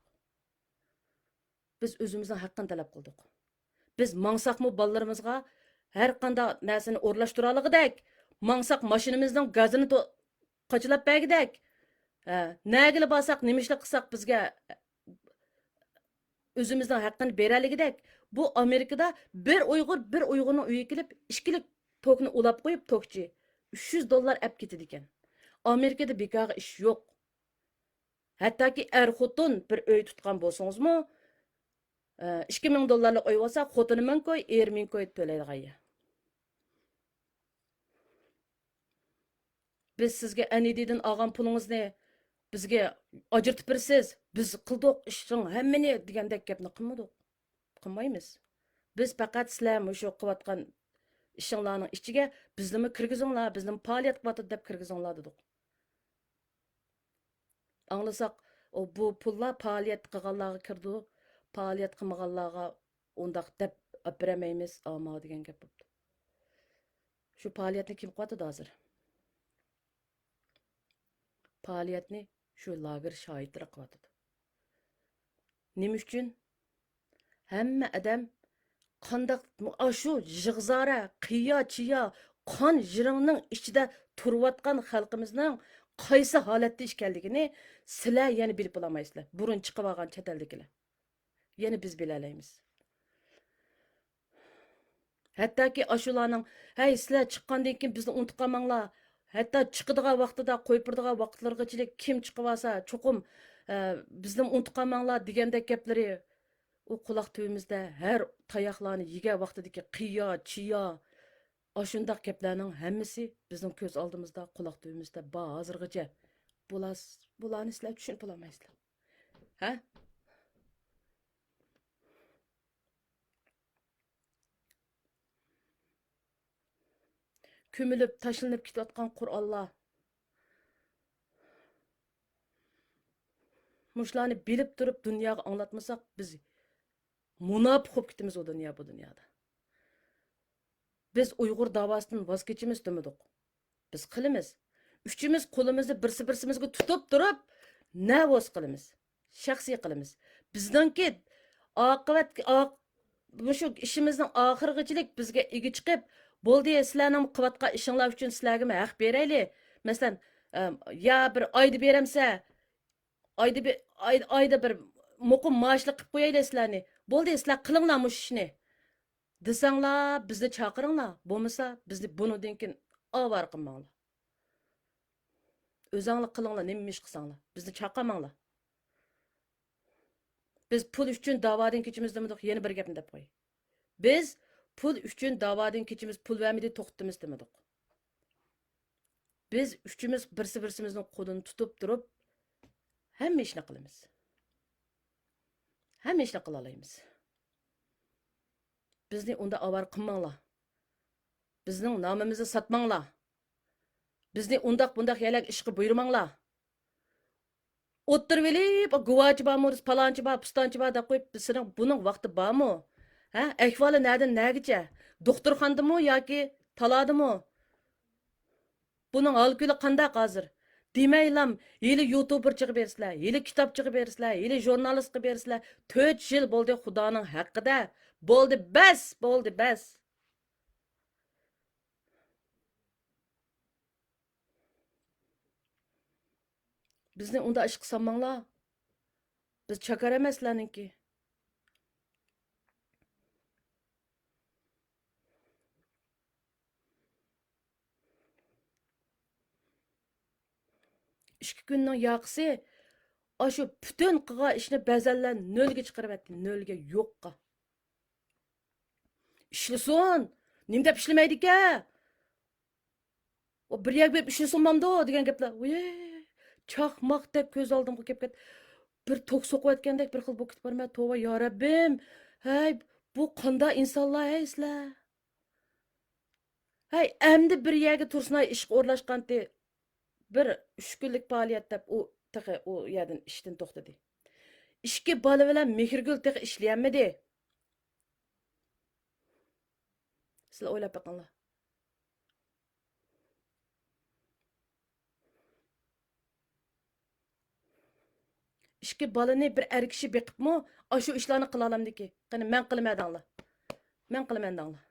بىز ئۆزىمىزنىڭ ھەققىنى تەلەپ قىلدۇق. بىز ماڭساقمۇ بالىلىرىمىزغا ھەر قانداق نەرسىنى ئورۇنلاشتۇرالىغۇدەك، ماڭساق ماشىنىمىزنىڭ گازىنى تو-، قاچىلاپ بەرگۈدەك، ھە، نەگىلا بارساق، نېمە ئىشلار قىلساق بىزگە ئۆزىمىزنىڭ ھەققىنى بېرەلىگۈدەك، بۇ ئامېرىكىدا بىر ئۇيغۇر، بىر ئۇيغۇرنىڭ ئۆيىگە كېلىپ، ئىككىلىك توكنى ئۇلاپ قويۇپ، توكچى ئۈچ يۈز دوللار ئەپ كېتىدىكەن. ئامېرىكىدا بىكارغا ئىش يوق. ھەتتاكى ئەر-خوتۇن بىر ئۆي تۇتقان بولسىڭىزمۇ، ئىككى مىڭ دوللارلىق ئۆي بولسا، خوتۇنى مىڭ كوي، ئېرى مىڭ كوي تۆلەيدىغان يەر. بىز سىزگە ئەنىدىدىن ئالغان پۇلىڭىزنى بىزگە ئاجرىتىپ بېرىسىز، بىز قىلدۇق ئىشنىڭ ھەممىنى دېگەندەك گەپنى قىلمىدۇق. قىلمايمىز. بىز پەقەت سىلەر مۇشۇ قىلىۋاتقان ئىشىڭلارنىڭ ئىچىگە بىزنىمۇ كىرگۈزۈڭلار، بىزنىمۇ پائالىيەت قىلىۋاتىدۇ دەپ كىرگۈزۈڭلار دېدۇق. ئاڭلىساق، ئۇ، بۇ پۇللار پائالىيەت قىلغانلارغا كىرىدۇ، پائالىيەت قىلمىغانلارغا ئۇنداق دەپ ئاپىرەلمەيمىز، ئاما دېگەن گەپ بوپتۇ. شۇ پائالىيەتنى كىم قىلىۋاتىدۇ ھازىر؟ پائالىيەتنى شۇ لاگېر شاھىتلىرى قىلىۋاتىدۇ. نېمە ئۈچۈن؟ ھەممە ئادەم قانداق، ئاشۇ يىغزارە، قىيا-چىيا، قان يىرىڭنىڭ ئىچىدە تۇرۇۋاتقان خەلقىمىزنىڭ قايسى ھالەتتە ئىكەنلىكىنى سىلەر يەنە بىلىپ بولالمايسىلەر، بۇرۇن چىقىۋالغان چەت ئەلدىكىلەر. يەنە بىز بىلەلەيمىز. ھەتتاكى ئاشۇلارنىڭ، ھەي، سىلەر چىققاندىن كېيىن بىزنى ئۇنتۇپ قالماڭلار، ھەتتا چىقىدىغان ۋاقتىدا، قويۇپ بېرىدىغان ۋاقىتلىرىغىچىلىك كىم چىقىۋالسا، چوقۇم، ئە، بىزنى ئۇنتۇپ قالماڭلار دېگەندەك گەپلىرى، ئۇ قۇلاق تۈۋىمىزدە ھەر تاياقلارنى يېگەن ۋاقتىدىكى قىيا، چىيا، ئاشۇنداق گەپلەرنىڭ ھەممىسى بىزنىڭ كۆز ئالدىمىزدا، قۇلاق تۈۋىمىزدە بار ھازىرغىچە. بۇلار، بۇلارنى سىلەر چۈشىنىپ بولالمايسىلەر. ھە؟ كۆمۈلۈپ، تاشلىنىپ كېتىۋاتقان قۇرئانلار. مۇشۇلارنى بىلىپ تۇرۇپ دۇنياغا ئاڭلاتمىساق، بىز مۇناپىق بولۇپ كېتىمىز ئۇ دۇنيا، بۇ دۇنيادا. بىز ئۇيغۇر داۋاسىدىن ۋاز كېچىمىز دېمىدۇق. بىز قىلىمىز. ئۈچىمىز قولىمىزنى بىرسى بىرسىمىزگە تۇتۇپ تۇرۇپ، نەۋوس قىلىمىز. شەخسىي قىلىمىز. بىزنىڭكى ئاقىۋەت، ئاق-، مۇشۇ ئىشىمىزنىڭ ئاخىرىغىچىلىك بىزگە ئىگە چىقىپ، بولدى، سىلەرنىڭ قىلىۋاتقان ئىشىڭلار ئۈچۈن سىلەرگىمۇ ھەق بېرەيلى. مەسىلەن، ئە، يا بىر ئايدا بېرەمسە، ئايدا بىر، ئاي-، ئايدا بىر مۇقىم مائاشلىق قىلىپ قويايلى سىلەرنى. بولدى، سىلەر قىلىڭلار مۇشۇ ئىشنى دېسەڭلار، بىزنى چاقىرىڭلار. بولمىسا، بىزنى بۇنىڭدىن كېيىن ئاۋارە قىلماڭلار. ئۆزەڭلار قىلىڭلار، نېمە ئىش قىلساڭلار. بىزنى چاقىرماڭلار. بىز پۇل ئۈچۈن داۋادىن كېچىمىز دېمىدۇق، يەنە بىر گەپنى دەپ قوياي. بىز پۇل ئۈچۈن داۋادىن كېچىمىز، پۇل بەرمىدى، توختىتىمىز دېمىدۇق. بىز ئۈچىمىز بىرسى بىرسىمىزنىڭ قولىنى تۇتۇپ تۇرۇپ، ھەممە ئىشنى قىلىمىز. ھەممە ئىشنى قىلالايمىز. بىزنى ئۇنداق ئاۋارە قىلماڭلار. بىزنىڭ نامىمىزنى ساتماڭلار. بىزنى ئۇنداق بۇنداق يەرلەرگە ئىشقا بۇيرۇماڭلار. ئوتتۇرىۋېلىپ، گۇۋاچى بارمۇ، پالانچى بار، پۇستانچى بار دەپ قويۇپ، بىز سېنىڭ بۇنىڭ ۋاقتى بارمۇ؟ ھە؟ ئەھۋالى نەدىن نەگىچە؟ دوختۇرخانىدىمۇ ياكى تالادىمۇ؟ بۇنىڭ ھال-كۈنى قانداق ھازىر؟ دېمەيلام، ھېلى يۇتۇبېرچىغا بېرىسىلەر، ھېلى كىتابچىغا بېرىسىلەر، ھېلى ژۇرنالىستقا بېرىسىلەر. تۆت يىل بولدى خۇدانىڭ ھەققىدە. بولدى، بەس، بولدى، بەس. بىزنى ئۇنداق ئىشقا سالماڭلار. بىز چاكار ئەمەس سىلەرنىڭكى. ئىككى كۈننىڭ ياقىسى ئاشۇ پۈتۈن قىلغان ئىشنى بەزەنلەر نۆلگە چىقىرىۋەتتى، نۆلگە، يوققا. ئىشلىسۇن! نېمە دەپ ئىشلىمەيدىكەن؟ ئۇ بىر يەرگە بېرىپ ئىشلىسۇن بولمامدۇ دېگەن گەپلەر. ۋىي، چاقماقتەك كۆز ئالدىمغا كېلىپ كەتتى. بىر توك سوقۇۋەتكەندەك بىر خىل بولۇپ كېتىپ بارىمەن. توۋا، يا رەببىم! ھەي، بۇ قانداق ئىنسانلار ھەي سىلەر؟ ھەي، ئەمدى بىر يەرگە تۇرسۇنئاي ئىشقا ئورۇنلاشقانتى. بىر ئۈچ كۈنلۈك پائالىيەت دەپ ئۇ تېخى ئۇ يەردىن ئىشتىن توختىدى. ئىككى بالا بىلەن مېھرىگۈل تېخى ئىشلىيەلمىدى. سىلەر ئويلاپ بېقىڭلار. ئىككى بالىنى بىر ئەر كىشى بېقىپمۇ ئاشۇ ئىشلارنى قىلالامدىكى؟ قېنى، مەن قىلىمەن دەڭلار. مەن قىلىمەن دەڭلار.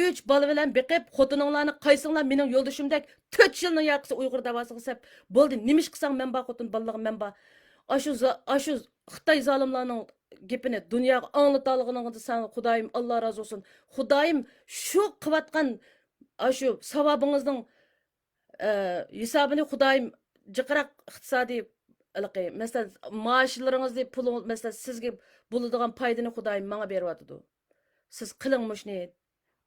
ئۈچ بالا بىلەن بېقىپ، خوتۇنۇڭلارنى قايسىڭلار مېنىڭ يولدىشىمدەك تۆت يىلنىڭ ياقىسى ئۇيغۇر داۋاسىغا سەپ، بولدى، نېمە ئىش قىلساڭ مەن بار، خوتۇن بالىلىرىڭ مەن بار. ئاشۇ زا-، ئاشۇ خىتاي زالىملارنىڭ گېپىنى دۇنياغا ئاڭلىتالىغىنىڭدا ساڭا خۇدايىم ئاللا رازى بولسۇن. خۇدايىم شۇ قىلىۋاتقان ئاشۇ ساۋابىڭىزنىڭ، ئە، ھېسابىنى خۇدايىم جىقراق ئىقتىسادىي، ھېلىقى، مەسىلەن، مائاشلىرىڭىزنى، پۇلىڭىز، مەسىلەن، سىزگە بولىدىغان پايدىنى خۇدايىم ماڭا بېرىۋاتىدۇ. سىز قىلىڭ مۇشۇنى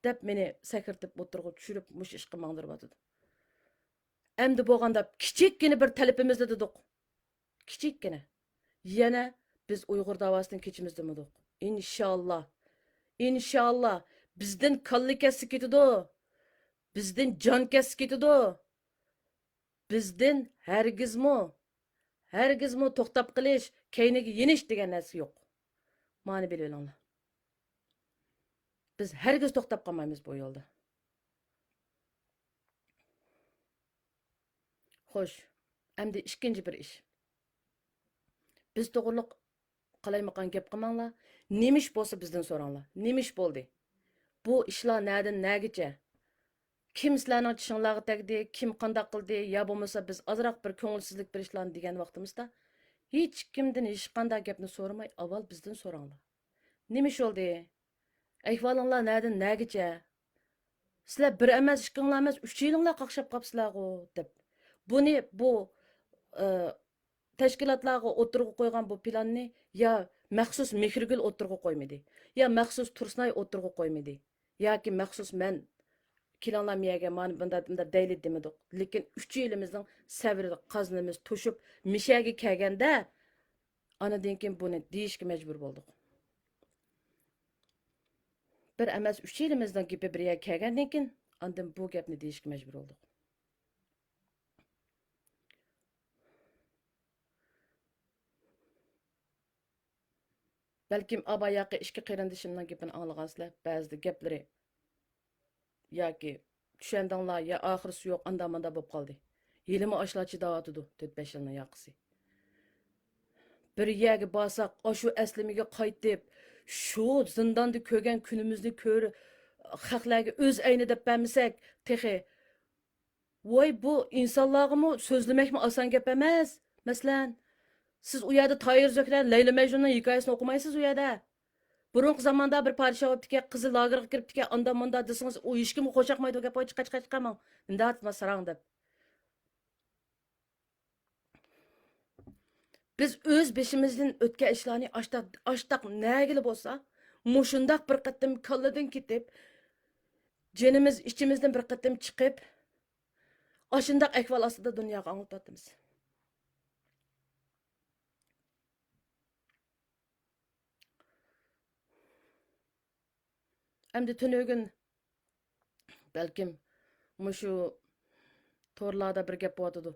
دەپ مېنى سەكرىتىپ ئوتتۇرىغا چۈشۈرۈپ مۇشۇ ئىشقا ماڭدۇرۇۋاتىدۇ. ئەمدى بولغاندا كىچىككىنە بىر تەلىپىمىزنى دېدۇق. كىچىككىنە. يەنە بىز ئۇيغۇر داۋاسىدىن كېچىمىز دېمىدۇق. ئىنشاللا. ئىنشاللا. بىزدىن كاللا كەتسە كېتىدۇ. بىزدىن جان كەتسە كېتىدۇ. بىزدىن ھەرگىزمۇ، ھەرگىزمۇ توختاپ قېلىش، كەينىگە يېنىش دېگەن نەرسە يوق. مانى بىلىۋېلىڭلار. بىز ھەرگىز توختاپ قالمايمىز بۇ يولدا. خوش، ئەمدى ئىككىنچى بىر ئىش. بىز توغرۇلۇق قالايمىقان گەپ قىلماڭلار. نېمە ئىش بولسا بىزدىن سوراڭلار. نېمە ئىش بولدى؟ بۇ ئىشلار نەدىن نەگىچە؟ كىم سىلەرنىڭ چىشىڭلارغا تەگدى، كىم قانداق قىلدى، يا بولمىسا بىز ئازراق بىر كۆڭۈلسىزلىك بىر ئىشلارنى دېگەن ۋاقتىمىزدا، ھېچكىمدىن ھېچقانداق گەپنى سورىماي، ئاۋۋال بىزدىن سوراڭلار. نېمە ئىش بولدى؟ ئەھۋالىڭلار نەدىن نەگىچە؟ سىلەر بىر ئەمەس، ئىككىڭلار ئەمەس، ئۈچىيلىڭلار قاقشاپ قاپسىلەرغۇ، دەپ. بۇنى، بۇ، ئى، تەشكىلاتلارغا ئوتتۇرىغا قويغان بۇ پىلاننى يا مەخسۇس مېھرىگۈل ئوتتۇرىغا قويمىدى، يا مەخسۇس تۇرسۇنئاي ئوتتۇرىغا قويمىدى، ياكى مەخسۇس مەن، كېلىڭلار مۇ يەرگە، مانا بۇنداق، بۇنداق دەيلى دېمىدۇق. لېكىن ئۈچىيلىمىزنىڭ سەۋرى، قازىنىمىز توشۇپ، مۇشۇ يەرگە كەلگەندە، ئانىدىن كېيىن بۇنى دېيىشكە مەجبۇر بولدۇق. بىر ئەمەس، ئۈچىيلىمىزنىڭ گېپى بىر يەرگە كەلگەندىن كېيىن، ئاندىن بۇ گەپنى دېيىشكە مەجبۇر بولدۇق. بەلكىم ئاباياقى ئىككى قېرىندىشىمنىڭ گېپىنى ئاڭلىغانسىلەر، بەزىدە گەپلىرى ياكى چۈشەندىڭلار يا ئاخىرسى يوق، ئاندا ماندا بولۇپ قالدى. ھېلىمۇ ئاشۇلار چىداۋاتىدۇ، تۆت بەش يىلنىڭ ياقىسى. بىر يەرگە بارساق، ئاشۇ ئەسلىمىگە قايتىپ، شۇ زىنداندا كۆرگەن كۈنىمىزنى كۆر-، خەقلەرگە ئۆز ئەينى دەپ بەرمىسەك، تېخى ۋاي، بۇ ئىنسانلارغىمۇ سۆزلىمەكمۇ ئاسان گەپ ئەمەس. مەسىلەن، سىز ئۇ يەردە تاھىر زۆھرە، لەيلى مەجنۇننىڭ ھېكايىسىنى ئوقۇمايسىز ئۇ يەردە. بۇرۇنقى زاماندا بىر پادىشاھ بوپتىكەن، قىزى لاگېرغا كىرىپتىكەن، ئاندا ماندا دېسىڭىز، ئۇ ھېچكىمگە خوش ياقمايدۇ گەپ، ۋاي، چىقار، چىقار، چىقار ماڭ. مۇنداق دېمە ساراڭ دەپ. بىز ئۆز بېشىمىزدىن ئۆتكەن ئىشلارنى ئاشتاق، ئاشتاق نەگىلا بولسا، مۇشۇنداق بىر قېتىم كاللىدىن كېتىپ، جېنىمىز ئىچىمىزدىن بىر قېتىم چىقىپ، ئاشۇنداق ئەھۋال ئاستىدا دۇنياغا ئاڭلىتىۋاتىمىز. ئەمدى تۈنۈگۈن بەلكىم مۇشۇ تورلاردا بىر گەپ بولۇۋاتىدۇ.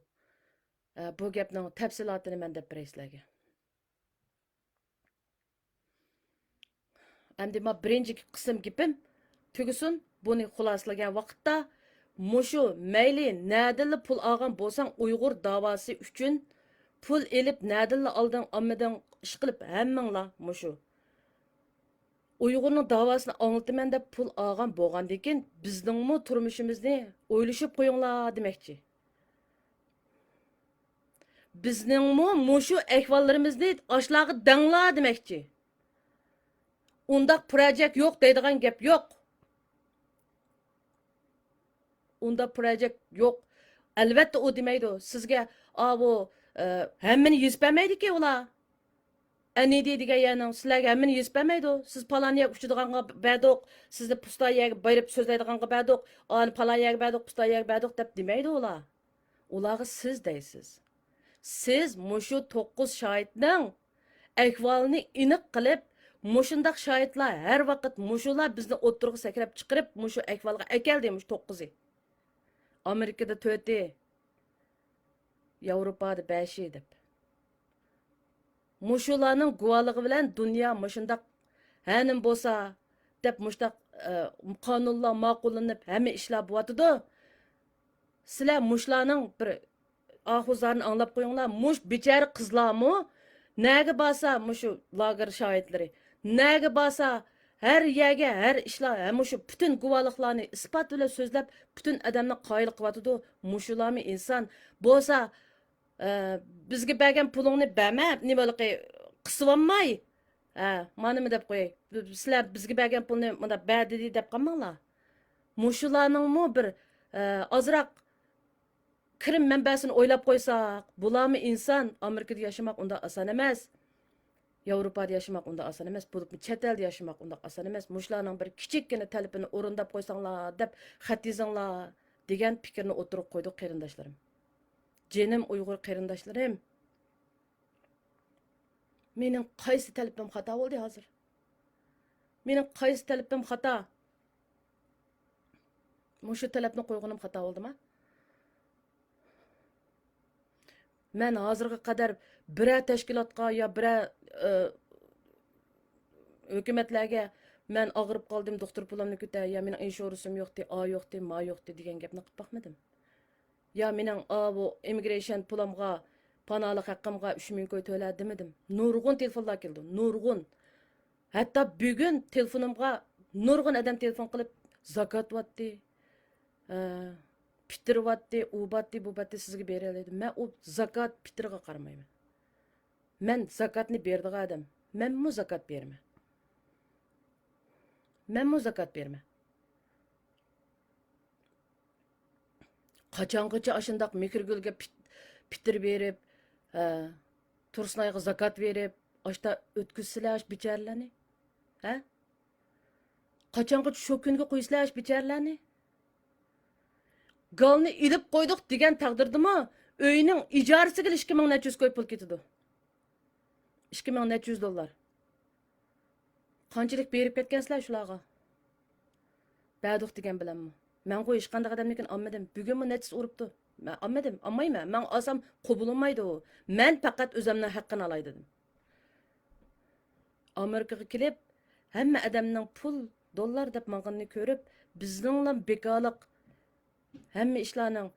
ئە، بۇ گەپنىڭ تەپسىلاتىنى مەن دەپ بېرەي سىلەرگە. ئەمدى ما بىرىنچى قىسىم گېپىم تۈگىسۇن. بۇنى خۇلاسىلىگەن ۋاقىتتا، مۇشۇ مەيلى نەدىنلا پۇل ئالغان بولساڭ، ئۇيغۇر داۋاسى ئۈچۈن پۇل ئېلىپ، نەدىنلا ئالدىڭ، ئالمىدىڭ، ئىشقىلىپ ھەممىڭلار مۇشۇ ئۇيغۇرنىڭ داۋاسىنى ئاڭلىتىمەن دەپ پۇل ئالغان بولغاندىكىن، بىزنىڭمۇ تۇرمۇشىمىزنى ئويلىشىپ قويۇڭلار دېمەكچى. بىزنىڭمۇ مۇشۇ ئەھۋاللىرىمىزنى ئاشۇلارغا دەڭلار دېمەكچى. ئۇنداق پروجېكت يوق دەيدىغان گەپ يوق. ئۇنداق پروجېكت يوق. ئەلۋەتتە، ئۇ دېمەيدۇ سىزگە، ئاۋۇ، ئە، ھەممىنى يېزىپ بەرمەيدىكى ئۇلار. ئەنىدى دېگەن يەرنىڭ سىلەرگە ھەممىنى يېزىپ بەرمەيدۇ. سىز پالان يەرگە ئۇچىدىغانغا بەردۇق، سىزنى پۇستا يەرگە بايرىپ سۆزلەيدىغانغا بەردۇق، ئانى پالان يەرگە بەردۇق، پۇستا يەرگە بەردۇق دەپ دېمەيدۇ ئۇلار. ئۇلارغا سىز دەيسىز. سىز مۇشۇ توققۇز شاھىتنىڭ ئەھۋالىنى ئېنىق قىلىپ، مۇشۇنداق شاھىتلار ھەر ۋاقىت مۇشۇلار بىزنى ئوتتۇرىغا سەكرەپ چىقىرىپ، مۇشۇ ئەھۋالغا ئەكەلدى، مۇشۇ توققۇزى. ئامېرىكىدا تۆتى، ياۋروپادا بەشى دەپ. مۇشۇلارنىڭ گۇۋاھلىقى بىلەن دۇنيا مۇشۇنداق ھەنىم بولسا دەپ مۇشۇنداق، ئە، قانۇنلار ماقۇللىنىپ، ھەممە ئىشلار بولۇۋاتىدۇ. سىلەر مۇشۇلارنىڭ بىر ئاھۇ زارىنى ئاڭلاپ قويۇڭلار. مۇش بىچارە قىزلارمۇ نەگە بارسا مۇشۇ لاگېر شاھىتلىرى، نەگە بارسا ھەر يەرگە، ھەر ئىشلار، ھە، مۇشۇ پۈتۈن گۇۋاھلىقلارنى ئىسپات بىلەن سۆزلەپ، پۈتۈن ئادەمنى قايىل قىلىۋاتىدۇ. مۇشۇلارمۇ ئىنسان بولسا، ئە، بىزگە بەرگەن پۇلۇڭنى بەرمە، نېمە ھېلىقى قىسىۋالماي. ھە، مانىمۇ دەپ قوياي. سىلەر بىزگە بەرگەن پۇلنى مۇنداق بەردى دەپ قالماڭلار. مۇشۇلارنىڭمۇ بىر، ئە، ئازراق كىرىم مەنبەسىنى ئويلاپ قويساق، بۇلارمۇ ئىنسان. ئامېرىكىدا ياشىماق ئۇنداق ئاسان ئەمەس. ياۋروپادا ياشىماق ئۇنداق ئاسان ئەمەس. بولۇپمۇ چەت ئەلدە ياشىماق ئۇنداق ئاسان ئەمەس. مۇشۇلارنىڭ بىر كىچىككىنە تەلىپىنى ئورۇنداپ قويساڭلار دەپ خەت يېزىڭلار دېگەن پىكىرنى ئوتتۇرىغا قويدۇق، قېرىنداشلىرىم. جېنىم ئۇيغۇر قېرىنداشلىرىم، مېنىڭ قايسى تەلىپىم خاتا بولدى ھازىر؟ مېنىڭ قايسى تەلىپىم خاتا؟ مۇشۇ تەلەپنى قويغىنىم خاتا بولدىما؟ مەن ھازىرغا قەدەر بىرەر تەشكىلاتقا يا بىرەر، ئى، ھۆكۈمەتلەرگە مەن ئاغرىپ قالدىم، دوختۇر پۇلۇمنى كۆتەر، يا مېنىڭ ئىنشورىنسىم يوقتى، ئا يوقتى، ما يوقتى دېگەن گەپنى قىلىپ باقمىدىم. يا مېنىڭ ئاۋۇ ئىممىگرېيشن پۇلۇمغا، پاناھلىق ھەققىمغا ئۈچ مىڭ كوي تۆلە دېمىدىم. نۇرغۇن تېلېفونلار كېلىدۇ، نۇرغۇن. ھەتتا بۈگۈن تېلېفونۇمغا نۇرغۇن ئادەم تېلېفون قىلىپ، زاكات باتتى، ئە، پىتىر باتتى، ئۇ باتتى، بۇ باتتى سىزگە بېرەلەيدۇ. مەن ئۇ زاكات پىتىرغا قارىمايمەن. مەن زاكاتنى بېرىدىغان ئادەم. مەنمۇ زاكات بېرىمەن. مەنمۇ زاكات بېرىمەن. قاچانغىچە ئاشۇنداق مېھرىگۈلگە پىت-، پىتىر بېرىپ، ھە، تۇرسۇنئايغا زاكات بېرىپ، ئاشتا ئۆتكۈزسىلەر ئاشۇ بىچارىلەرنى؟ ھە؟ قاچانغىچە شۇ كۈنگە قويسىلەر ئاشۇ بىچارىلەرنى؟ گالنى ئېلىپ قويدۇق دېگەن تەقدىردىمۇ ئۆينىڭ ئىجارىسىگىلا ئىككى مىڭ نەچچە يۈز كوي پۇل كېتىدۇ. ئىككى مىڭ نەچچە يۈز دوللار. قانچىلىك بېرىپ كەتكەنسىلەر شۇلارغا؟ بەردۇق دېگەن بىلەنمۇ. مەنغۇ ھېچقانداق ئادەمنىڭكىنى ئالمىدىم. بۈگۈنمۇ نەچچىسى ئۇرۇپتۇ. مەن ئالمىدىم، ئالمايمەن. مەن ئالسام قوبۇل بولمايدۇ. مەن پەقەت ئۆزۈمنىڭ ھەققىنى ئالاي دېدىم. ئامېرىكىغا كېلىپ، ھەممە ئادەمنىڭ پۇل، دوللار دەپ ماڭغىنىنى كۆرۈپ، بىزنىڭلا بىكارلىق، ھەممە ئىشلارنىڭ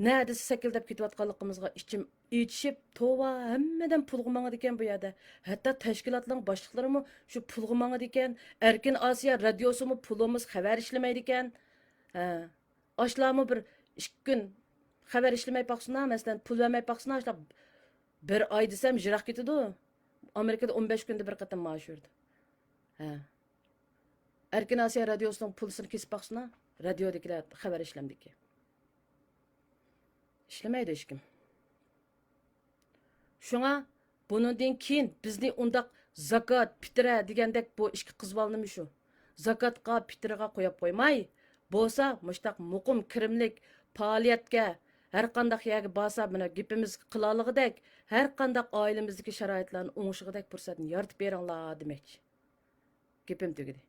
نەدىسى سەكىلدەپ كېتىۋاتقانلىقىمىزغا ئىچىم ئېچىشىپ، توۋا، ھەممىدىن پۇلغا ماڭىدىكەن بۇ يەردە. ھەتتا تەشكىلاتلارنىڭ باشلىقلىرىمۇ شۇ پۇلغا ماڭىدىكەن. ئەركىن ئاسىيا رادىيوسىمۇ پۇلىمىز خەۋەر ئىشلىمەيدىكەن. ھە. ئاشلارمۇ بىر ئىككى كۈن خەۋەر ئىشلىمەي باقسۇنا، مەسىلەن، پۇل بەرمەي باقسۇنا، ئاشلار بىر ئاي دېسەم يىراق كېتىدۇ. ئامېرىكىدا ئون بەش كۈندە بىر قېتىم مائاش بېرىدۇ. ھە. ئەركىن ئاسىيا رادىيوسىنىڭ پۇلىسىنى كېسىپ باقسىنا، رادىيودىكىلەر خەۋەر ئىشلەمدىكى. ئىشلىمەيدۇ ھېچكىم. شۇڭا بۇنىڭدىن كېيىن بىزنى ئۇنداق زاكات، پىترە دېگەندەك بۇ ئىككى قىز بالىنىمۇ شۇ زاكاتقا، پىترىغا قويۇپ قويماي، بولسا مۇشتاق مۇقىم كىرىملىك پائالىيەتكە، ھەر قانداق يەرگە بارسا، مانا گېپىمىز قىلالىغۇدەك، ھەر قانداق ئائىلىمىزدىكى شارائىتلارنى ئوڭشىغۇدەك پۇرسەتنى يارىتىپ بېرىڭلار دېمەكچى. گېپىم تۈگىدى.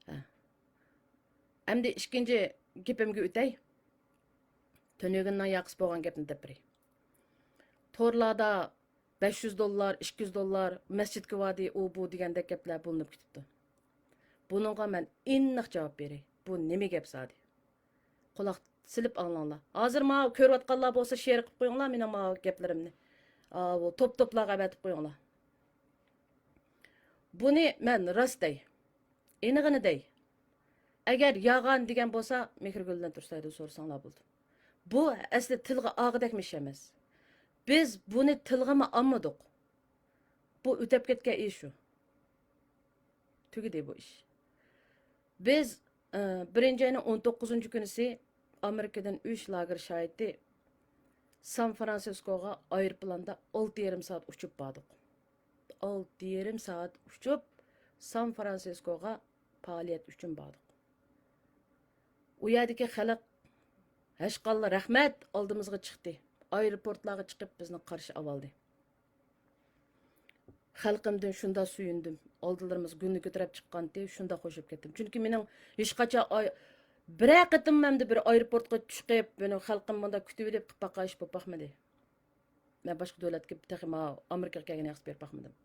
ھە. ئەمدى ئىككىنچى گېپىمگە ئۆتەي. تۈنۈگۈننىڭ ياقىسى بولغان گەپنى دەپ بېرەي. تورلاردا بەش يۈز دوللار، ئىككى يۈز دوللار، مەسچىتكە باردى، ئۇ بۇ دېگەندەك گەپلەر بولۇنۇپ كېتىپتۇ. بۇنىڭغا مەن ئېنىق جاۋاب بېرەي. بۇ نېمە گەپ زادى؟ قۇلاق سېلىپ ئاڭلاڭلار. ھازىر ماۋۇ كۆرۈۋاتقانلار بولسا شېئىر قىلىپ قويۇڭلار مېنىڭ ماۋۇ گەپلىرىمنى. ئاۋۇ توپ-توپلارغا ئەۋەتىپ قويۇڭلار. بۇنى مەن راست دەي. ئېنىقىنى دەي. ئەگەر يالغان دېگەن بولسا، مېھرىگۈلدىن تۇرسايدىن سورىساڭلار بولىدۇ. بۇ ئەسلى تىلغا ئالغۇدەكمۇ ئىش ئەمەس. بىز بۇنى تىلغىمۇ ئالمىدۇق. بۇ ئۆتەپ كەتكەن ئىش شۇ. تۈگىدى بۇ ئىش. بىز، ئى، بىرىنچى ئاينىڭ ئون توققۇزىنچى كۈنىسى ئامېرىكىدىن ئۈچ لاگېر شاھىتى سان فرانسىسكوغا ئايروپىلاندا ئالتە يېرىم سائەت ئۇچۇپ باردۇق. ئالتە يېرىم سائەت ئۇچۇپ، سان فرانسىسكوغا پائالىيەت ئۈچۈن باردۇق. ئۇ يەردىكى خەلق ھەشقاللا رەھمەت ئالدىمىزغا چىقتى. ئايروپورتلارغا چىقىپ بىزنى قارشى ئالالدى. خەلقىمدىن شۇنداق سۆيۈندۈم. ئالدىلىرىمىز گۈلنى كۆتۈرۈپ چىققانتى، شۇنداق خوش بولۇپ كەتتىم. چۈنكى مېنىڭ ھېچقاچان ئاي-، بىرەر قېتىم ئەمدى بىر ئايروپورتقا چىقىپ، مېنىڭ خەلقىم مۇنداق كۈتۈۋېلىپ قىلىپ باققان ئىش بولۇپ باقمىدى. مەن باشقا دۆلەتكە تېخى ما-، ئامېرىكىغا كەلگەن ھەقسى بېرىپ باقمىدىم.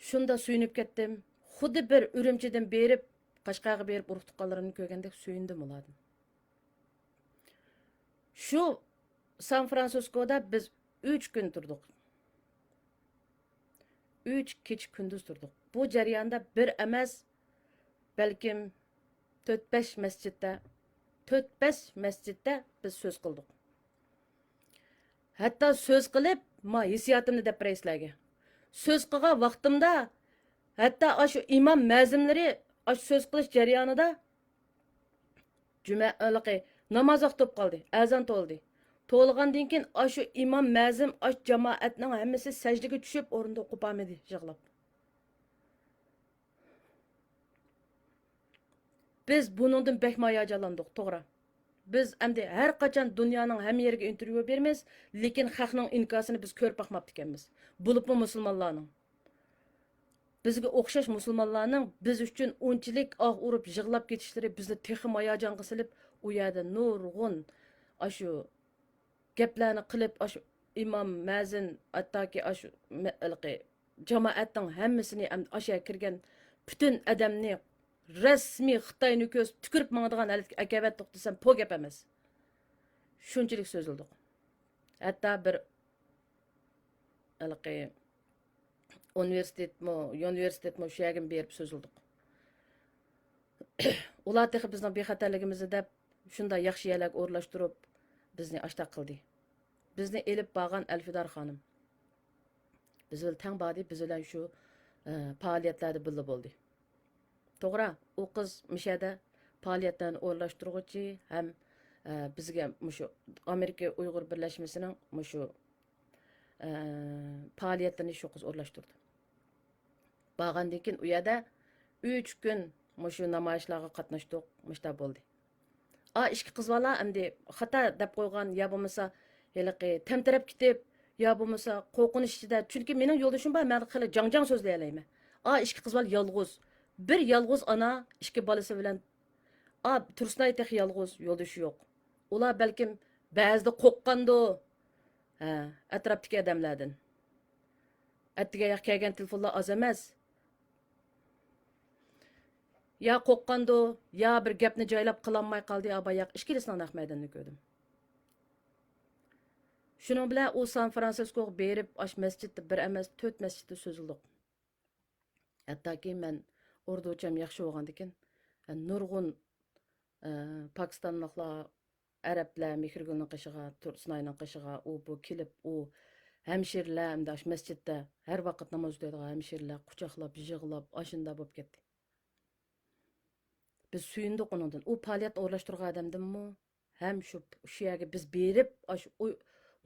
شۇنداق سۆيۈنۈپ كەتتىم. خۇددى بىر ئۈرۈمچىدىن بېرىپ، قەشقەرگە بېرىپ ئۇرۇق تۇغقانلىرىمنى كۆرگەندەك سۆيۈندۈم ئۇلاردىن. شۇ سان فرانسىسكودا بىز ئۈچ كۈن تۇردۇق. ئۈچ كېچە كۈندۈز تۇردۇق. بۇ جەرياندا بىر ئەمەس، بەلكىم تۆت بەش مەسچىتتە، تۆت بەش مەسچىتتە بىز سۆز قىلدۇق. ھەتتا سۆز قىلىپ، ما ھېسسىياتىمنى دەپ بېرەي سىلەرگە. سۆز قىلغان ۋاقتىمدا، ھەتتا ئاشۇ ئىمام مەزىنلىرى ئاشۇ سۆز قىلىش جەريانىدا جۈمە، ھېلىقى ناماز ۋاقتى بولۇپ قالدى، ئەزان توۋلىدى. توۋلىغاندىن كېيىن ئاشۇ ئىمام مەزىن، ئاشۇ جامائەتنىڭ ھەممىسى سەجدىگە چۈشۈپ ئورنىدا قوپالمىدى يىغلاپ. بىز بۇنىڭدىن بەكمۇ ھاياجانلاندۇق، توغرا. بىز ئەمدى ھەر قاچان دۇنيانىڭ ھەممە يېرىگە ئىنتېرۋيۇ بېرىمىز، لېكىن خەقنىڭ ئىنكاسىنى بىز كۆرۈپ باقماپتىكەنمىز. بولۇپمۇ مۇسۇلمانلارنىڭ. بىزگە ئوخشاش مۇسۇلمانلارنىڭ بىز ئۈچۈن ئۇنچىلىك ئاھ ئۇرۇپ يىغلاپ كېتىشلىرى بىزنى تېخىمۇ ھاياجانغا سېلىپ، ئۇ يەردە نۇرغۇن ئاشۇ گەپلەرنى قىلىپ، ئاشۇ ئىمام، مەزىن، ھەتتاكى ئاشۇ مە-، ھېلىقى جامائەتنىڭ ھەممىسىنى، ئەم-، ئاشۇ يەرگە كىرگەن پۈتۈن ئادەمنى رەسمىي خىتاينى كۆرسىتىپ تۈكۈرۈپ ماڭىدىغان ھالەتكە ئەكەۋەتتۇق دېسەم، پو گەپ ئەمەس. شۇنچىلىك سۆزلىدۇق. ھەتتا بىر ھېلىقى ئۇنىۋېرسىتېتمۇ، يۇنىۋېرسىتېتمۇ شۇ يەرگىمۇ بېرىپ سۆزلىدۇق. ئۇلار تېخى بىزنىڭ بىخەتەرلىكىمىزنى دەپ، شۇنداق ياخشى يەرلەرگە ئورۇنلاشتۇرۇپ، بىزنى ئاشتاق قىلدى. بىزنى ئېلىپ بارغان ئەلفىدار خانىم بىز بىلەن تەڭ باردى، بىز بىلەن شۇ، ئە، پائالىيەتلەردە بىللە بولدى. توغرا، ئۇ قىز مۇشۇ يەردە پائالىيەتلەرنى ئورۇنلاشتۇرغۇچى ھەم، ئە، بىزگە مۇشۇ ئامېرىكا ئۇيغۇر بىرلەشمىسىنىڭ مۇشۇ، ئە، پائالىيەتلىرىنى شۇ قىز ئورۇنلاشتۇردى. بارغاندىن كېيىن ئۇ يەردە ئۈچ كۈن مۇشۇ نامايىشلارغا قاتناشتۇق، مۇشۇنداق بولدى. ئا، ئىككى قىز بالا ئەمدى خاتا دەپ قويغان يا بولمىسا ھېلىقى تەمتىرەپ كېتىپ، يا بولمىسا قورقۇنچ ئىچىدە، چۈنكى مېنىڭ يولدىشىم بار، مەن خېلى جاڭ-جاڭ سۆزلىيەلەيمەن. ئا، ئىككى قىز بالا يالغۇز. بىر يالغۇز ئانا ئىككى بالىسى بىلەن، ئا، تۇرسۇنئاي تېخى يالغۇز، يولدىشى يوق. ئۇلار بەلكىم بەزىدە قورققاندۇ، ھە، ئەتراپتىكى ئادەملەردىن. ئەتىگەن ياق كەلگەن تېلېفونلار ئاز ئەمەس. يا قورققاندۇ، يا بىر گەپنى جايلاپ قىلالماي قالدى، ئا، باياق ئىككىلىسىنىڭ نەق مەيدىنىنى كۆردۈم. شۇنىڭ بىلەن ئۇ سان فرانسىسكوغا بېرىپ، ئاش مەسچىتتە بىر ئەمەس، تۆت مەسچىتتە سۆزلىدۇق. ھەتتاكى مەن ئوردۇچام ياخشى بولغاندىكىن، نۇرغۇن، ئە، پاكىستانلىقلار، ئەرەبلەر مېھرىگۈلنىڭ قېشىغا، تۇرسۇنئاينىڭ قېشىغا، ئۇ بۇ كېلىپ، ئۇ ھەمشىرىلەر، ئەمدى ئاشۇ مەسچىتتە ھەر ۋاقىت ناماز ئۆتەيدىغان ھەمشىرىلەر قۇچاقلاپ، يىغلاپ، ئاشۇنداق بولۇپ كەتتى. بىز سۆيۈندۇق ئۇنىڭدىن. ئۇ پائالىيەتنى ئورۇنلاشتۇرغان ئادەمدىنمۇ ھەم شۇ، شۇ يەرگە بىز بېرىپ، ئاشۇ ئۇي-،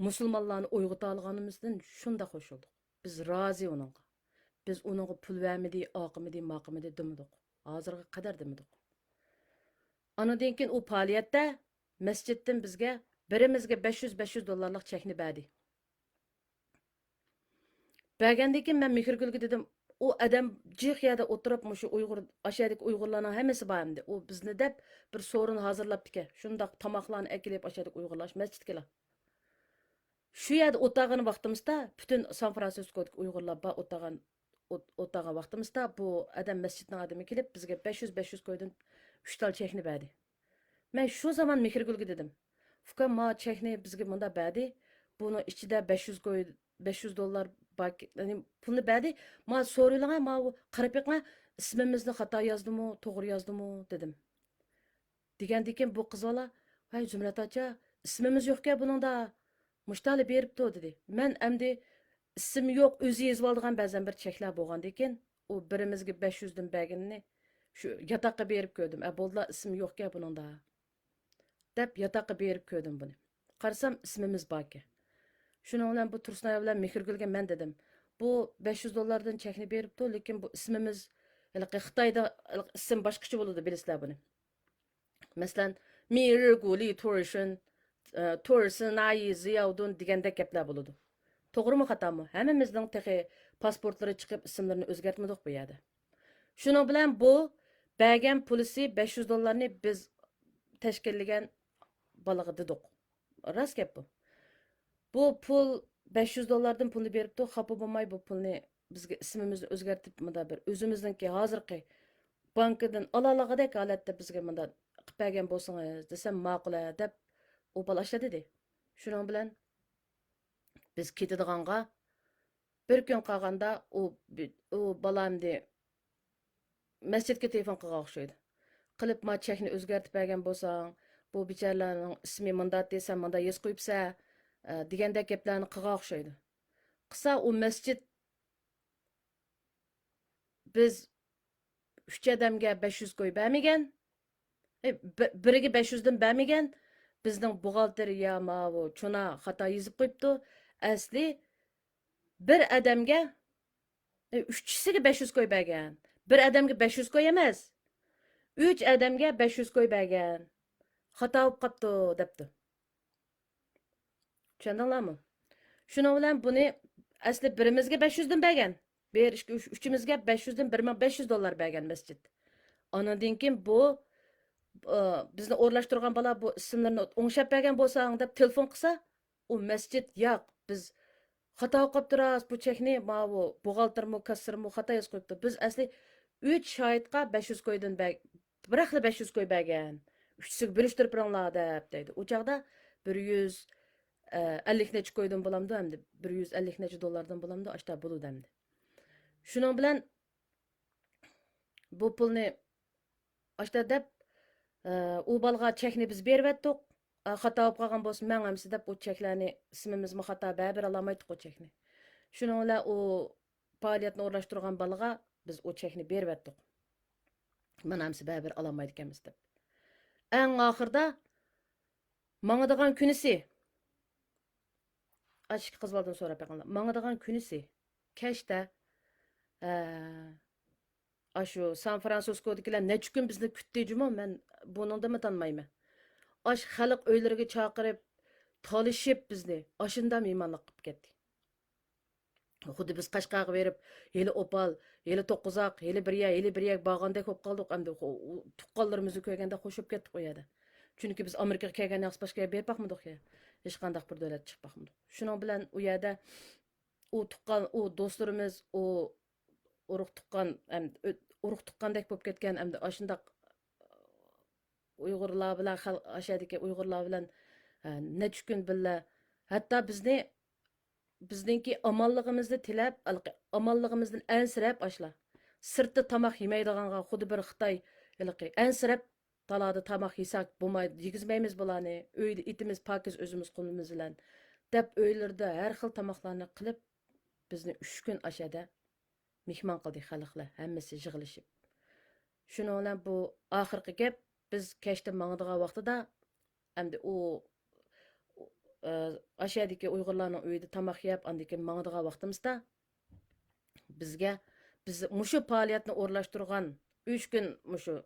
مۇسۇلمانلارنى ئويغىتالىغىنىمىزدىن شۇنداق خوش بولدۇق. بىز رازى ئۇنىڭغا. بىز ئۇنىڭغا پۇل بەرمىدى، ئاقىمىدى، ماقىمىدى دېمىدۇق. ھازىرغا قەدەر دېمىدۇق. ئانىدىن كېيىن ئۇ پائالىيەتتە مەسچىتتىن بىزگە بىرىمىزگە بەش يۈز، بەش يۈز دوللارلىق چەكنى بەردى. بەرگەندىن كېيىن مەن مېھرىگۈلگە دېدىم، ئۇ ئادەم جىق يەردە ئولتۇرۇپ، مۇشۇ ئۇيغۇر، ئاشۇ يەردىكى ئۇيغۇرلارنىڭ ھەممىسى بار ئەمدى. ئۇ بىزنى دەپ بىر سورۇن ھازىرلاپتىكەن. شۇنداق تاماقلارنى ئەكېلىپ، ئاشۇ يەردىكى ئۇيغۇرلار، مەسچىتكىلا. شۇ يەردە ئولتۇرغان ۋاقتىمىزدا پۈتۈن سان فرانسىسكودىكى ئۇيغۇرلار بار ئولتۇرغان، ئولت-، ئولتۇرغان ۋاقتىمىزدا بۇ ئادەم، مەسچىتنىڭ ئادىمى كېلىپ بىزگە بەش يۈز، بەش يۈز كويدىن ئۈچ تال چەكنى بەردى. مەن شۇ زامان مېھرىگۈلگە دېدىم، ئۇكام، ما چەكنى بىزگە مۇنداق بەردى، بۇنىڭ ئىچىدە بەش يۈز كوي، بەش يۈز دوللار بار، يەنى پۇلنى بەردى، ما سورىۋېلىڭە، ما قاراپ بېقىڭە، ئىسمىمىزنى خاتا يازدىمۇ، توغرا يازدىمۇ دېدىم. دېگەندىكىن بۇ قىز بالا، ۋاي زۇمرەت ئاچا، ئىسمىمىز يوقكەن بۇنىڭدا، مۇشتالى بېرىپتۇ دېدى. مەن ئەمدى ئىسىم يوق، ئۆزى يېزىۋالىدىغان بەزەن بىر چەكلەر بولغاندىكىن، ئۇ بىرىمىزگە بەش يۈزدىن بەرگىنىنى شۇ ياتاققا بېرىپ كۆردۈم. ئە، بولدىلا، ئىسىم يوقكەن بۇنىڭدا، دەپ ياتاققا بېرىپ كۆردۈم بۇنى. قارىسام، ئىسمىمىز باركەن. شۇنىڭ بىلەن بۇ تۇرسۇنئايا بىلەن مېھرىگۈلگە مەن دېدىم، بۇ بەش يۈز دوللاردىن چەكنى بېرىپتۇ، لېكىن بۇ ئىسمىمىز، ھېلىقى خىتايدا ھېلىقى ئىسىم باشقىچە بولىدۇ، بىلىسىلەر بۇنى. مەسىلەن، مىرگۇلى تۇرشۇن، ئە، تۇرسۇنئايى زىياۋدۇن دېگەندەك گەپلەر بولىدۇ. توغرىمۇ، خاتامۇ؟ ھەممىمىزنىڭ تېخى پاسپورتلىرى چىقىپ، ئىسىملىرىنى ئۆزگەرتمىدۇق بۇ يەردە. شۇنىڭ بىلەن بۇ بەرگەن پۇلىسى بەش يۈز دوللارنى بىز تەشكىللىگەن بالىغا دېدۇق. راست گەپ بۇ. بۇ پۇل، بەش يۈز دوللاردىن پۇلنى بېرىپتۇ، خاپا بولماي بۇ پۇلنى بىزگە ئىسمىمىزنى ئۆزگەرتىپ، مۇندا بىر ئۆزىمىزنىڭكى ھازىرقى بانكىدىن ئالالىغۇدەك ھالەتتە بىزگە مۇندا قىلىپ بەرگەن بولسىڭىز دېسەم، ماقۇل ھە دەپ، ئۇ بالا ئاشۇنداق دېدى. شۇنىڭ بىلەن بىز كېتىدىغانغا بىر كۈن قالغاندا ئۇ، ئۇ بالا ئەمدى مەسچىتكە تېلېفون قىلغان ئوخشايدۇ. قىلىپ، ما چەكنى ئۆزگەرتىپ بەرگەن بولساڭ، بۇ بىچارىلەرنىڭ ئىسمى مۇنداق دېسەم، مۇنداق يېزىپ قويۇپسەن، ئە، دېگەندەك گەپلەرنى قىلغان ئوخشايدۇ. قىلسا، ئۇ مەسچىت بىز ئۈچ ئادەمگە بەش يۈز كوي بەرمىگەن، ئە، بىرىگە بەش يۈزدىن بەرمىگەن. بىزنىڭ بوغالتىر يا ماۋۇ چونا خاتا يېزىپ قويۇپتۇ. ئەسلى بىر ئادەمگە، ئۈچىسىگە بەش يۈز كوي بەرگەن. بىر ئادەمگە بەش يۈز كوي ئەمەس، ئۈچ ئادەمگە بەش يۈز كوي بەرگەن. خاتا بولۇپ قاپتۇ، دەپتۇ. چۈشەندىڭلارمۇ؟ شۇنىڭ بىلەن بۇنى ئەسلى بىرىمىزگە بەش يۈزدىن بەرگەن. بىر، ئىككى، ئۈچ، ئۈچىمىزگە بەش يۈزدىن بىر مىڭ بەش يۈز دوللار بەرگەن مەسچىت. ئانىڭدىن كېيىن بۇ، ئى، بىزنى ئورۇنلاشتۇرغان بالا بۇ ئىسىملىرىنى ئوڭشاپ بەرگەن بولساڭ دەپ تېلېفون قىلسا، ئۇ مەسچىت ياق، بىز خاتا ئوقۇپ تۇرابىز، بۇ چەكنى ماۋۇ بوغالتىرمۇ، كاسسىرمۇ خاتا يېزىپ قويۇپتۇ. بىز ئەسلى ئۈچ شاھىتقا بەش يۈز كويدىن بەر-، بىراقلا بەش يۈز كوي بەرگەن. ئۈچىسىگە بۆلۈشتۈرۈپ بېرىڭلار دەپ دەيدۇ. ئۇ چاغدا بىر يۈز ئەللىك نەچچە كويدىن بولامدۇ ئەمدى؟ بىر يۈز ئەللىك نەچچە دوللاردىن بولامدۇ؟ ئاشتا بولىدۇ ئەمدى. شۇنىڭ بىلەن بۇ پۇلنى ئاشتا دەپ، ئە، ئۇ بالىغا چەكنى بىز بېرىۋەتتۇق. ئە، خاتا بولۇپ قالغان بولسا مەڭ ئەمسە دەپ، ئۇ چەكلەرنى، ئىسمىمىزمۇ خاتا، بەرىبىر ئالالمايتتۇق ئۇ چەكنى. شۇنىڭ بىلەن ئۇ پائالىيەتنى ئورۇنلاشتۇرغان بالىغا بىز ئۇ چەكنى بېرىۋەتتۇق. مانا ئەمسە بەرىبىر ئالالمايدىكەنمىز دەپ. ئەڭ ئاخىرىدا ماڭىدىغان كۈنىسى، ئاشۇ ئىككى قىز بالىدىن سوراپ بېقىڭلار. ماڭىدىغان كۈنىسى كەچتە، ئە، ئاشۇ سان فرانسىسكودىكىلەر نەچچە كۈن بىزنى كۈتتى جۇمۇ، مەن بۇنىڭدىنمۇ تانمايمەن. ئاش خەلق ئۆيلىرىگە چاقىرىپ، تالىشىپ بىزنى ئاشۇنداق مېھمانلىق قىلىپ كەتتى. خۇددى بىز قەشقەرگە بېرىپ، ھېلى ئوپال، ھېلى توققۇزاق، ھېلى بىر يەر، ھېلى بىر يەرگە بارغاندەك بولۇپ قالدۇق. ئەمدى خو-، ئۇ تۇغقانلىرىمىزنى كۆرگەندە خوش بولۇپ كەتتۇق ئۇ يەردە. چۈنكى بىز ئامېرىكىغا كەلگەندىن باشقا يەر بېرىپ باقمىدۇق يا، ھېچقانداق بىر دۆلەتكە چىقىپ باقمىدۇق. شۇنىڭ بىلەن ئۇ يەردە ئۇ تۇغقان، ئۇ دوستلىرىمىز، ئۇ ئۇرۇق تۇغقان، ئەم-، ئۆ-، ئۇرۇق تۇغقاندەك بولۇپ كەتكەن، ئەمدى ئاشۇنداق ئۇيغۇرلار بىلەن خەل-، ئاشۇ يەردىكى ئۇيغۇرلار بىلەن، ئە، نەچچە كۈن بىللە، ھەتتا بىزنى، بىزنىڭكى ئامانلىقىمىزنى تىلەپ، ھېلىقى ئامانلىقىمىزدىن ئەنسىرەپ ئاشۇلار. سىرتتا تاماق يېمەيدىغانغا خۇددى بىر خىتاي ھېلىقى ئەنسىرەپ، تالادا تاماق يېسەك بولمايدۇ، يېگۈزمەيمىز بۇلارنى، ئۆيدە ئېتىمىز پاكىز ئۆزىمىز قولىمىز بىلەن، دەپ ئۆيلىرىدە ھەر خىل تاماقلارنى قىلىپ، بىزنى ئۈچ كۈن ئاشۇ يەردە مېھمان قىلدى خەلقلەر، ھەممىسى يىغىلىشىپ. شۇنىڭ بىلەن بۇ ئاخىرقى گەپ، بىز كەچتە ماڭىدىغان ۋاقتىدا، ئەمدى ئۇ، ئۇ، ئاشۇ يەردىكى ئۇيغۇرلارنىڭ ئۆيىدە تاماق يەپ، ئاندىن كېيىن ماڭىدىغان ۋاقتىمىزدا، بىزگە، بىز مۇشۇ پائالىيەتنى ئورۇنلاشتۇرغان ئۈچ كۈن، مۇشۇ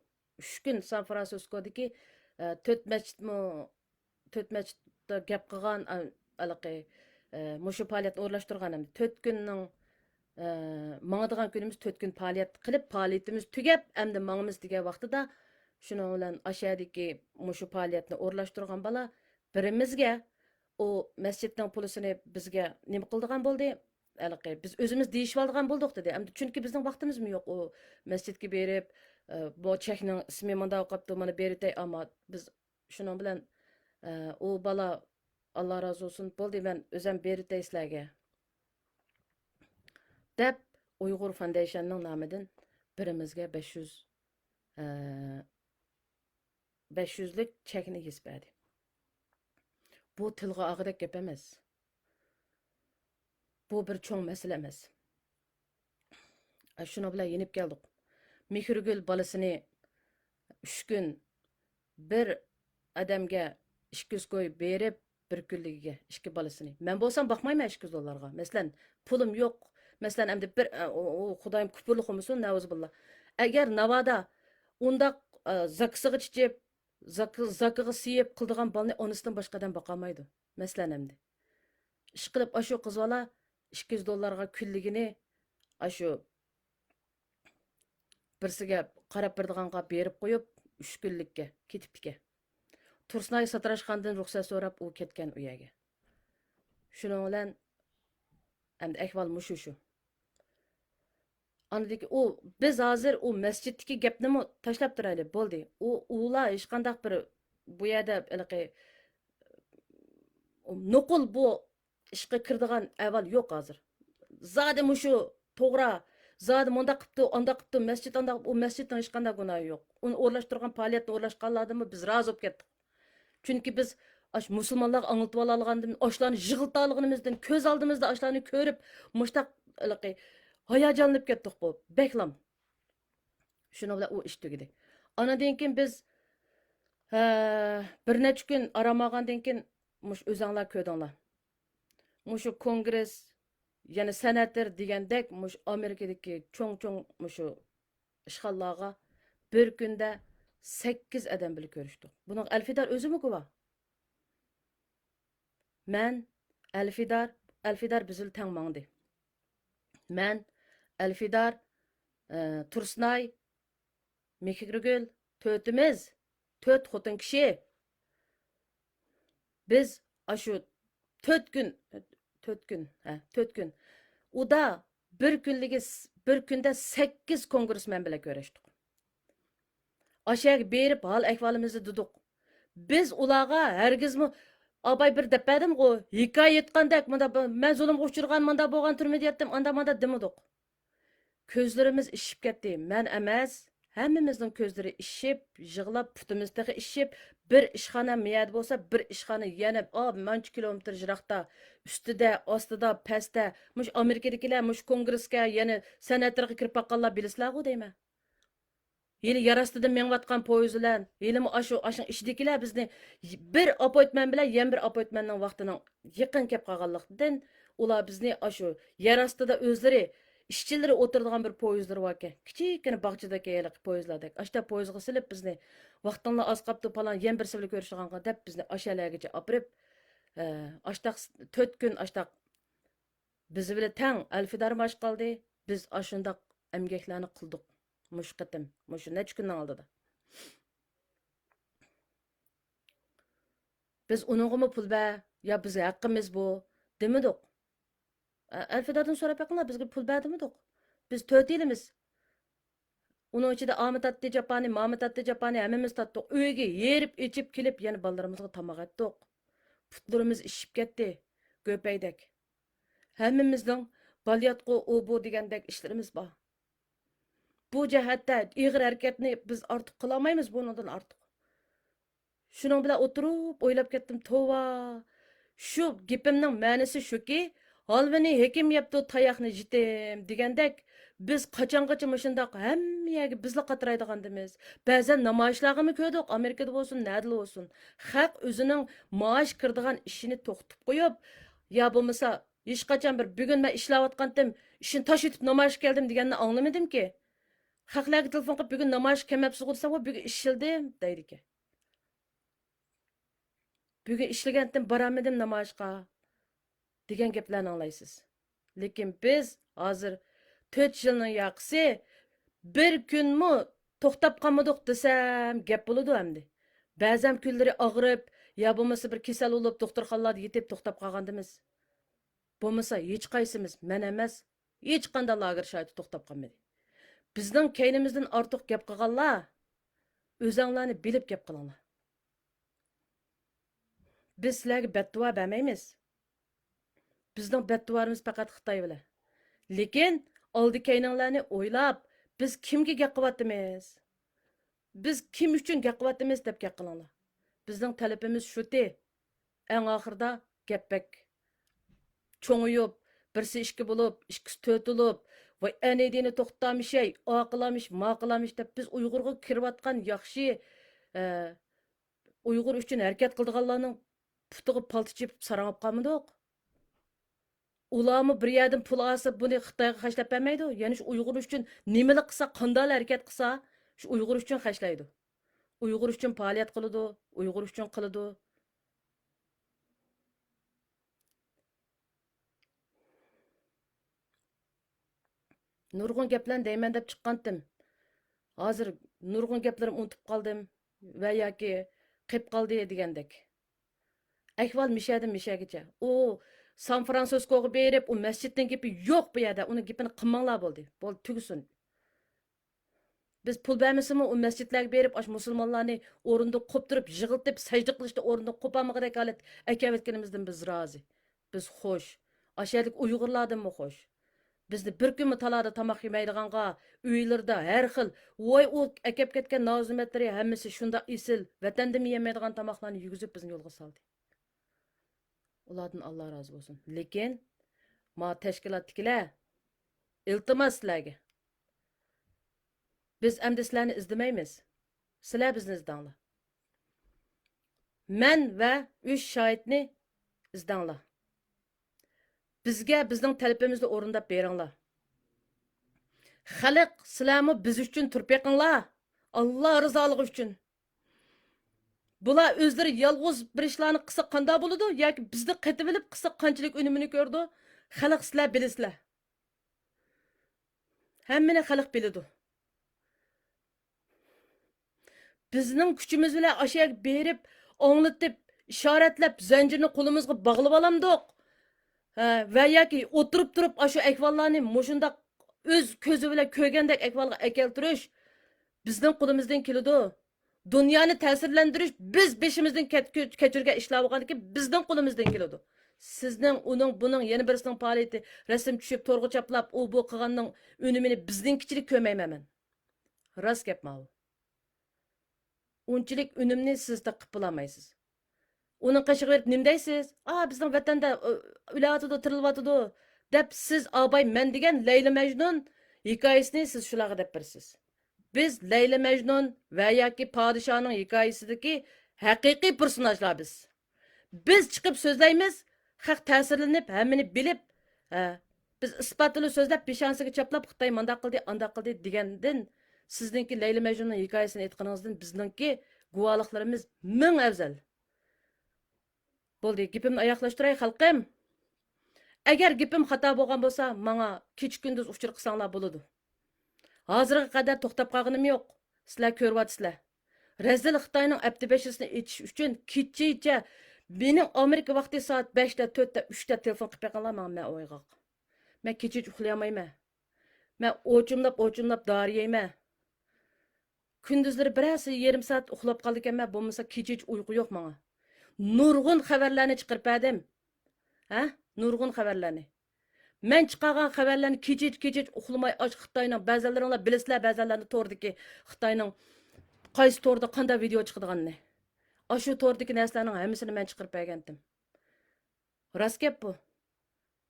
ئۈچ كۈن سان فرانسىسكودىكى، ئە، تۆت مەسچىتمۇ، تۆت مەسچىتتە گەپ قىلغان، ئە، ھېلىقى، ئە، مۇشۇ پائالىيەتنى ئورۇنلاشتۇرغان ئەمدى تۆت كۈننىڭ، ئە، ماڭىدىغان كۈنىمىز تۆت كۈن پائالىيەت قىلىپ، پائالىيىتىمىز تۈگەپ، ئەمدى ماڭىمىز دېگەن ۋاقتىدا، شۇنىڭ بىلەن ئاشۇ يەردىكى مۇشۇ پائالىيەتنى ئورۇنلاشتۇرغان بالا بىرىمىزگە ئۇ مەسچىتنىڭ پۇلىسىنى بىزگە نېمە قىلىدىغان بولدى؟ ھېلىقى بىز ئۆزىمىز دېيىشىۋالىدىغان بولدۇق، دېدى. ئەمدى چۈنكى بىزنىڭ ۋاقتىمىزمۇ يوق ئۇ مەسچىتكە بېرىپ، ئە، بۇ چەكنىڭ ئىسمى مۇنداق قاپتۇ، مانا بېرىتەي، ئەمما بىز شۇنىڭ بىلەن، ئە، ئۇ بالا، ئاللا رازى بولسۇن، بولدى، مەن ئۆزەم بېرىتەي سىلەرگە، دەپ، ئۇيغۇر فاندېيشننىڭ نامىدىن بىرىمىزگە بەش يۈز، ئە، بەش يۈزلۈك چەكنى يېزىپ بەردى. بۇ تىلغا ئالغۇدەك گەپ ئەمەس. بۇ بىر چوڭ مەسىلە ئەمەس. شۇنىڭ بىلەن يېنىپ كەلدۇق. مېھرىگۈل بالىسىنى ئۈچ كۈن بىر ئادەمگە ئىككى يۈز كوي بېرىپ، بىر كۈنلۈكىگە ئىككى بالىسىنى. مەن بولسام باقمايمەن ئىككى يۈز دوللارغا. مەسىلەن، پۇلۇم يوق. مەسىلەن، ئەمدى بىر، ئە، ئۇ، ئۇ، خۇدايىم كۇپۇرلۇق بولمىسۇن، نەئۇزۇبىللا. ئەگەر ناۋادا ئۇنداق، ئە، زاكىسىغا چىچىپ، زاكا-، زاكىغا سىيىپ قىلىدىغان بالىنى ئانىسىدىن باشقا ئادەم باقالمايدۇ. مەسىلەن، ئەمدى. ئىشقىلىپ، ئاشۇ قىز بالا ئىككى يۈز دوللارغا كۈنلۈكىنى ئاشۇ بىرسىگە قاراپ بېرىدىغانغا بېرىپ قويۇپ، ئۈچ كۈنلۈككە كېتىپتىكەن. تۇرسۇنئاي ساتىراشخانىدىن رۇخسەت سوراپ، ئۇ كەتكەن ئۇ يەرگە. شۇنىڭ بىلەن ئەمدى ئەھۋال مۇشۇ شۇ. ئاندىن كېيىن ئۇ، بىز ھازىر ئۇ مەسچىتتىكى گەپنىمۇ تاشلاپ تۇرايلى، بولدى. ئۇ، ئۇلار ھېچقانداق بىر بۇ يەردە ھېلىقى نوقۇل بۇ ئىشقا كىرىدىغان ئەھۋال يوق ھازىر. زادى مۇشۇ توغرا، زادى مۇنداق قىپتۇ، ئانداق قىپتۇ، مەسچىت ئانداق، ئۇ مەسچىتنىڭ ھېچقانداق گۇناھى يوق. ئۇنى ئورۇنلاشتۇرغان پائالىيەتنى ئورۇنلاشقانلاردىنمۇ بىز رازى بولۇپ كەتتۇق. چۈنكى بىز ئاشۇ مۇسۇلمانلارغا ئاڭلىتىۋالالىغاندىن، ئاشۇلارنى يىغلىتالىغىنىمىزدىن، كۆز ئالدىمىزدا ئاشۇلارنى كۆرۈپ، مۇشتاق ھېلىقى ھاياجانلىنىپ كەتتۇق بۇ، بەكلام. شۇنىڭ بىلەن ئۇ ئىش تۈگىدى. ئانىدىن كېيىن بىز، ھە، بىر نەچچە كۈن ئارام ئالغاندىن كېيىن، مۇشۇ ئۆزۈڭلار كۆردۈڭلار. مۇشۇ كونگرېس، يەنى سېناتور دېگەندەك، مۇشۇ ئامېرىكىدىكى چوڭ-چوڭ مۇشۇ ئىشخانىلارغا بىر كۈندە سەككىز ئادەم بىلەن كۆرۈشتۇق. بۇنىڭغا ئەلفىدار ئۆزىمۇ گۇۋاھ. مەن، ئەلفىدار، ئەلفىدار بىز بىلەن تەڭ ماڭدى. مەن، ئەلفىدار، ئە، تۇرسۇنئاي، مېھرىگۈل، تۆتىمىز، تۆت خوتۇن كىشى. بىز ئاشۇ تۆت كۈن، تۆت كۈن، ھە، تۆت كۈن. ئۇدا بىر كۈنلۈكى س-، بىر كۈندە سەككىز كونگرېسمېن بىلەن كۆرۈشتۇق. ئاشۇ يەرگە بېرىپ ھال ئەھۋالىمىزنى دېدۇق. بىز ئۇلارغا ھەرگىزمۇ، ئاباي بىر دەپ بەردىمغۇ، ھېكايە ئېيتقاندەك، مۇنداق بىر، مەن زۇلۇمغا ئۇچرىغان، مۇنداق بولغان، تۈرمىدە ياتتىم، ئانداق مانداق دېمىدۇق. كۆزلىرىمىز ئىششىپ كەتتى. مەن ئەمەس، ھەممىمىزنىڭ كۆزلىرى ئىششىپ، يىغلاپ، پۇتىمىز تېخى ئىششىپ، بىر ئىشخانا مەيەردە بولسا، بىر ئىشخانا يەنە، ئا، مانچە كىلومېتىر يىراقتا، ئۈستىدە، ئاستىدا، پەستە. مۇشۇ ئامېرىكىدىكىلەر مۇشۇ كونگرېسكە، يەنە سېناتورغا كىرىپ باققانلار بىلىسىلەرغۇ دەيمەن. ھېلى يەر ئاستىدا مېڭىۋاتقان پويىز بىلەن، ھېلىمۇ ئاشۇ، ئاشۇنىڭ ئىچىدىكىلەر بىزنى بىر ئاپوينتمېنت بىلەن يەنە بىر ئاپوينتمېنتنىڭ ۋاقتىنىڭ يېقىن كەپ قالغانلىقتىن، ئۇلار بىزنى ئاشۇ يەر ئاستىدا ئۆزلىرى ئىشچىلىرى ئولتۇرىدىغان بىر پويىزلىرى باركەن. كىچىككىنە باغچىدىكى ھېلىقى پويىزلاردەك. ئاشۇنداق پويىزغا سېلىپ بىزنى، ۋاقتىڭلار ئاز قاپتۇ، پالان يەنە بىرسى بىلەن كۆرۈشىدىغانغا دەپ بىزنى ئاشۇ يەرلەرگىچە ئاپىرىپ، ئە، ئاشتاق تۆت كۈن ئاشتاق بىز بىلەن تەڭ ئەلفىدارمۇ ئاچ قالدى. بىز ئاشۇنداق ئەمگەكلەرنى قىلدۇق. مۇشۇ قېتىم، مۇشۇ نەچچە كۈننىڭ ئالدىدا. بىز ئۇنىڭغىمۇ پۇل بەر، يا بىز ھەققىمىز بۇ، دېمىدۇق. ئە-، ئەلفىدادىن سوراپ بېقىڭلار، بىزگە پۇل بەر دېمىدۇق. بىز تۆتىيلىمىز. ئۇنىڭ ئىچىدە ئامۇ تارتتى جاپانى، مامۇ تارتتى جاپانى، ھەممىمىز تارتتۇق. ئۆيگە ھېرىپ ئېچىپ كېلىپ، يەنە بالىلىرىمىزغا تاماق ئەتتۇق. پۇتلىرىمىز ئىششىپ كەتتى، گۆپەيدەك. ھەممىمىزنىڭ بالىياتقۇ ئۇ بۇ دېگەندەك ئىشلىرىمىز بار. بۇ جەھەتتە ئېغىر ھەرىكەتنى بىز ئارتۇق قىلالمايمىز، بۇنىڭدىن ئارتۇق. شۇنىڭ بىلەن ئولتۇرۇپ ئويلاپ كەتتىم، توۋا! شۇ گېپىمنىڭ مەنىسى شۇكى، ھالۋىنى ھېكىم يەپتۇ، تاياقنى يېتىم دېگەندەك، بىز قاچانغىچە مۇشۇنداق ھەممە يەرگە بىزلا قاترايدىغاندىمىز؟ بەزەن نامايىشلارغىمۇ كۆردۇق، ئامېرىكىدا بولسۇن، نەدىلا بولسۇن. خەق ئۆزىنىڭ مائاش كىرىدىغان ئىشىنى توختىتىپ قويۇپ، يا بولمىسا ھېچقاچان بىر، بۈگۈن مەن ئىشلەۋاتقانتىم، ئىشنى تاشلىتىپ نامايىشقا كەلدىم دېگەننى ئاڭلىمىدىمكى. خەقلەرگە تېلېفون قىلىپ، بۈگۈن نامايىشقا كەلمەپسىزغۇ دېسەم، بۈگۈن ئىشلىدىم دەيدىكەن. بۈگۈن ئىشلىگەنتىم، بارالمىدىم نامايىشقا دېگەن گەپلەرنى ئاڭلايسىز. لېكىن بىز ھازىر تۆت يىلنىڭ ياقىسى بىر كۈنمۇ توختاپ قالمىدۇق دېسەم گەپ بولىدۇ ئەمدى. بەزەن كۈنلىرى ئاغرىپ يا بولمىسا بىر كېسەل بولۇپ دوختۇرخانىلاردا يېتىپ توختاپ قالغاندىمىز. بولمىسا ھېچقايسىمىز، مەن ئەمەس، ھېچقانداق لاگېر شارائىتىدا توختاپ قالمىدى. بىزنىڭ كەينىمىزدىن ئارتۇق گەپ قىلغانلار، ئۆزەڭلارنى بىلىپ گەپ قىلىڭلار. بىز سىلەرگە بەتدۇئا بەرمەيمىز. بىزنىڭ بەتدۇئامىز پەقەت خىتاي بىلەن. لېكىن ئالدى كەينىڭلارنى ئويلاپ، بىز كىمگە گەپ قىلىۋاتىمىز؟ بىز كىم ئۈچۈن گەپ قىلىۋاتىمىز دەپ گەپ قىلىڭلار. بىزنىڭ تەلىپىمىز شۇتى. ئەڭ ئاخىرىدا گەپ بەك چوڭىيىپ، بىرسى ئىككى بولۇپ، ئىككىسى تۆت بولۇپ، ۋاي ئەنىدىنى توختامىشەي، ئا قىلامىش، ما قىلامىش دەپ بىز ئۇيغۇرغا كىرىۋاتقان ياخشى، ئە، ئۇيغۇر ئۈچۈن ھەرىكەت قىلىدىغانلارنىڭ پۇتىغا پالتا چېپىپ ساراڭ بولۇپ قالمىدۇق. ئۇلارمۇ بىر يەردىن پۇل ئالسا، بۇنى خىتايغا خەجلەپ بەرمەيدۇ. يەنى شۇ ئۇيغۇر ئۈچۈن نېمىلا قىلسا، قانداقلا ھەرىكەت قىلسا، شۇ ئۇيغۇر ئۈچۈن خەجلەيدۇ. ئۇيغۇر ئۈچۈن پائالىيەت قىلىدۇ، ئۇيغۇر ئۈچۈن قىلىدۇ. نۇرغۇن گەپلەرنى دەيمەن دەپ چىققانتىم. ھازىر نۇرغۇن گەپلىرىمنى ئۇنتۇپ قالدىم ۋە ياكى قېپ قالدى دېگەندەك. ئەھۋال مىشەدىن مىشەگىچە. ئۇ سان فرانسىسكوغا بېرىپ، ئۇ مەسچىتنىڭ گېپى يوق بۇ يەردە. ئۇنىڭ گېپىنى قىلماڭلار بولدى. بولدى، تۈگىسۇن. بىز پۇل بەرمىسىمۇ، ئۇ مەسچىتلەرگە بېرىپ، ئاشۇ مۇسۇلمانلارنى ئورۇندۇق قوپتۇرۇپ، يىغلىتىپ، سەجدە قىلىشتا ئورۇندۇق قوپالمىغۇدەك ھالەت ئەكەۋەتكىنىمىزدىن بىز رازى. بىز خوش. ئاشۇ يەردىكى ئۇيغۇرلاردىنمۇ خوش. بىزنى بىر كۈنمۇ تالادا تاماق يېمەيدىغانغا، ئۆيلىرىدە ھەر خىل، ۋاي، ئۇ ئەكەپ كەتكەن نازۇنەتلىرى ھەممىسى شۇنداق ئېسىل، ۋەتەندىمۇ يېمەيدىغان تاماقلارنى يېگۈزۈپ بىزنى يولغا سالدى. ئۇلاردىن ئاللا رازى بولسۇن. لېكىن، ما تەشكىلاتتىكىلەر، ئىلتىماس سىلەرگە. بىز ئەمدى سىلەرنى ئىزدىمەيمىز. سىلەر بىزنى ئىزدەڭلار. مەن ۋە ئۈچ شاھىتنى ئىزدەڭلار. بىزگە بىزنىڭ تەلىپىمىزنى ئورۇنداپ بېرىڭلار. خەلق، سىلەرمۇ بىز ئۈچۈن تۇرۇپ بېقىڭلار. ئاللا رىزالىقى ئۈچۈن. بۇلار ئۆزلىرى يالغۇز بىر ئىشلارنى قىلسا قانداق بولىدۇ؟ ياكى بىزنى قېتىۋېلىپ قىلسا قانچىلىك ئۈنۈمىنى كۆرىدۇ؟ خەلق، سىلەر بىلىسىلەر. ھەممىنى خەلق بىلىدۇ. بىزنىڭ كۈچىمىز بىلەن ئاشۇ يەرگە بېرىپ، ئاڭلىتىپ، ئىشارەتلەپ، زەنجىرنى قولىمىزغا باغلىۋالامدۇق؟ ھە، ۋە ياكى ئولتۇرۇپ تۇرۇپ ئاشۇ ئەھۋاللارنى مۇشۇنداق ئۆز كۆزى بىلەن كۆرگەندەك ئەھۋالغا ئەكەلتۈرۈش بىزنىڭ قولىمىزدىن كېلىدۇ. دۇنيانى تەسىرلەندۈرۈش بىز بېشىمىزدىن كەت-، كەچۈرگەن ئىشلار بولغاندىكىن بىزنىڭ قولىمىزدىن كېلىدۇ. سىزنىڭ، ئۇنىڭ، بۇنىڭ، يەنە بىرسىنىڭ پائالىيىتى، رەسىم چۈشۈپ، تورغا چاپلاپ، ئۇ بۇ قىلغاننىڭ ئۈنۈمىنى بىزنىڭكىچىلىك كۆرمەيمەن مەن. راست گەپ ماۋۇ. ئۇنچىلىك ئۈنۈمنى سىز تېخى قىلىپ بولالمايسىز. ئۇنىڭ قېشىغا بېرىپ نېمە دەيسىز؟ «ئا، بىزنىڭ ۋەتەندە، ئۆ، ئۆلۈۋاتىدۇ، تىرىلىۋاتىدۇ» دەپ سىز ئاباي مەن دېگەن لەيلى مەجنۇن ھېكايىسىنى سىز شۇلارغا دەپ بېرىسىز. بىز لەيلى مەجنۇن ۋە ياكى پادىشاھنىڭ ھېكايىسىدىكى ھەقىقىي پېرسوناژلار بىز. بىز چىقىپ سۆزلەيمىز، خەق تەسىرلىنىپ، ھەممىنى بىلىپ، ھە، بىز ئىسپات بىلەن سۆزلەپ، پېشانىسىگە چاپلاپ، «خىتاي مانداق قىلدى، ئانداق قىلدى» دېگەندىن، سىزنىڭكى لەيلى مەجنۇننىڭ ھېكايىسىنى ئېيتقىنىڭىزدىن بىزنىڭكى گۇۋاھلىقلىرىمىز مىڭ ئەۋزەل. بولدى، گېپىمنى ئاياغلاشتۇراي، خەلقىم. ئەگەر گېپىم خاتا بولغان بولسا، ماڭا كېچە-كۈندۈز ئۇچۇر قىلساڭلار بولىدۇ. ھازىرغا قەدەر توختاپ قالغىنىم يوق. سىلەر كۆرۈۋاتىسىلەر. رەزىل خىتاينىڭ ئەپتى بېشىسىنى ئېچىش ئۈچۈن كېچىچە مېنىڭ ئامېرىكا ۋاقتى سائەت بەشتە، تۆتتە، ئۈچتە تېلېفون قىلىپ بېقىڭلار ماڭا، مەن ئويغاق. مەن كېچىچە ئۇخلىيالمايمەن. مەن ئوچۇملاپ، ئوچۇملاپ دارى يەيمەن. كۈندۈزلىرى بىرەرسى يېرىم سائەت ئۇخلاپ قالىدىكەنمەن، بولمىسا كېچىچە ئۇيقۇ يوق ماڭا. نۇرغۇن خەۋەرلەرنى چىقىرىپ بەردىم. ھە؟ نۇرغۇن خەۋەرلەرنى. مەن چىقارغان خەۋەرلەرنى كېچىچە، كېچىچە ئۇخلىماي، ئاشۇ خىتاينىڭ بەزىلىرىڭلار بىلىسىلەر، بەزىلەرنى توردىكى خىتاينىڭ قايسى توردا قانداق ۋىدېئو چىقىدىغانىنى. ئاشۇ توردىكى نەرسىلەرنىڭ ھەممىسىنى مەن چىقىرىپ بەرگەنتىم. راست گەپ بۇ.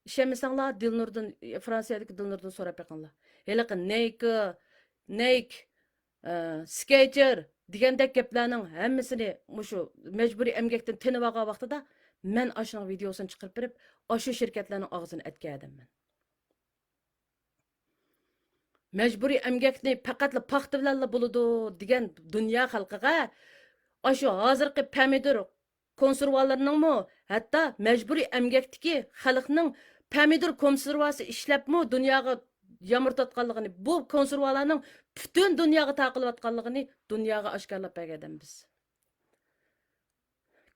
ئىشەنمىسەڭلار، دىلنۇردىن، فرانسىيەدىكى دىلنۇردىن سوراپ بېقىڭلار. ھېلىقى نەيك، نەيك، ئە، سكەيچەر دېگەندەك گەپلەرنىڭ ھەممىسىنى مۇشۇ مەجبۇرىي ئەمگەكتىن تېنىۋالغان ۋاقتىدا مەن ئاشۇنىڭ ۋىدېئوسىنى چىقىرىپ بېرىپ، ئاشۇ شىركەتلەرنىڭ ئاغزىنى ئەتكەن ئادەممەن. مەجبۇرىي ئەمگەكنى پەقەتلا پاختا بىلەنلا بولىدۇ دېگەن دۇنيا خەلقىگە ئاشۇ ھازىرقى پەمىدۇر كونسېرۋالىرىنىڭمۇ، ھەتتا مەجبۇرىي ئەمگەكتىكى خەلقنىڭ پەمىدۇر كونسېرۋاسى ئىشلەپمۇ دۇنياغا يامرىتىۋاتقانلىقىنى، بۇ كونسېرۋالارنىڭ پۈتۈن دۇنياغا تارقىلىۋاتقانلىقىنى دۇنياغا ئاشكارىلاپ بەرگەن ئادەم بىز.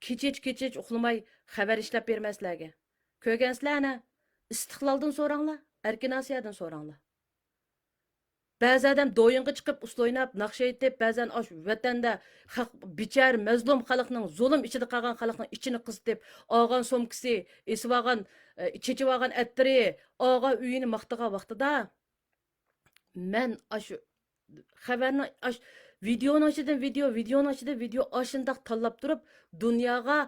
كېچىچە، كېچىچە ئۇخلىماي خەۋەر ئىشلەپ بېرىمەن سىلەرگە. كۆرگەنسىلەر ئەنە، ئىستىقلالدىن سوراڭلار، ئەركىن ئاسىيادىن سوراڭلار. بەزى ئادەم دويۇنغا چىقىپ، ئۇسسۇل ئويناپ، ناخشا ئېيتىپ، بەزەن ئاشۇ ۋەتەندە خەق، بىچارە مەزلۇم خەلقنىڭ، زۇلۇم ئىچىدە قالغان خەلقنىڭ ئىچىنى قىزىتىپ، ئالغان سومكىسى، ئېسىۋالغان، ئە، چېچىۋالغان ئەتىرى، ئالغان ئۆيىنى ماختىغان ۋاقتىدا، مەن ئاشۇ خەۋەرنىڭ، ئاش-، ۋىدېئونىڭ ئىچىدىن ۋىدېئو، ۋىدېئونىڭ ئىچىدىن ۋىدېئو، ئاشۇنداق تاللاپ تۇرۇپ، دۇنياغا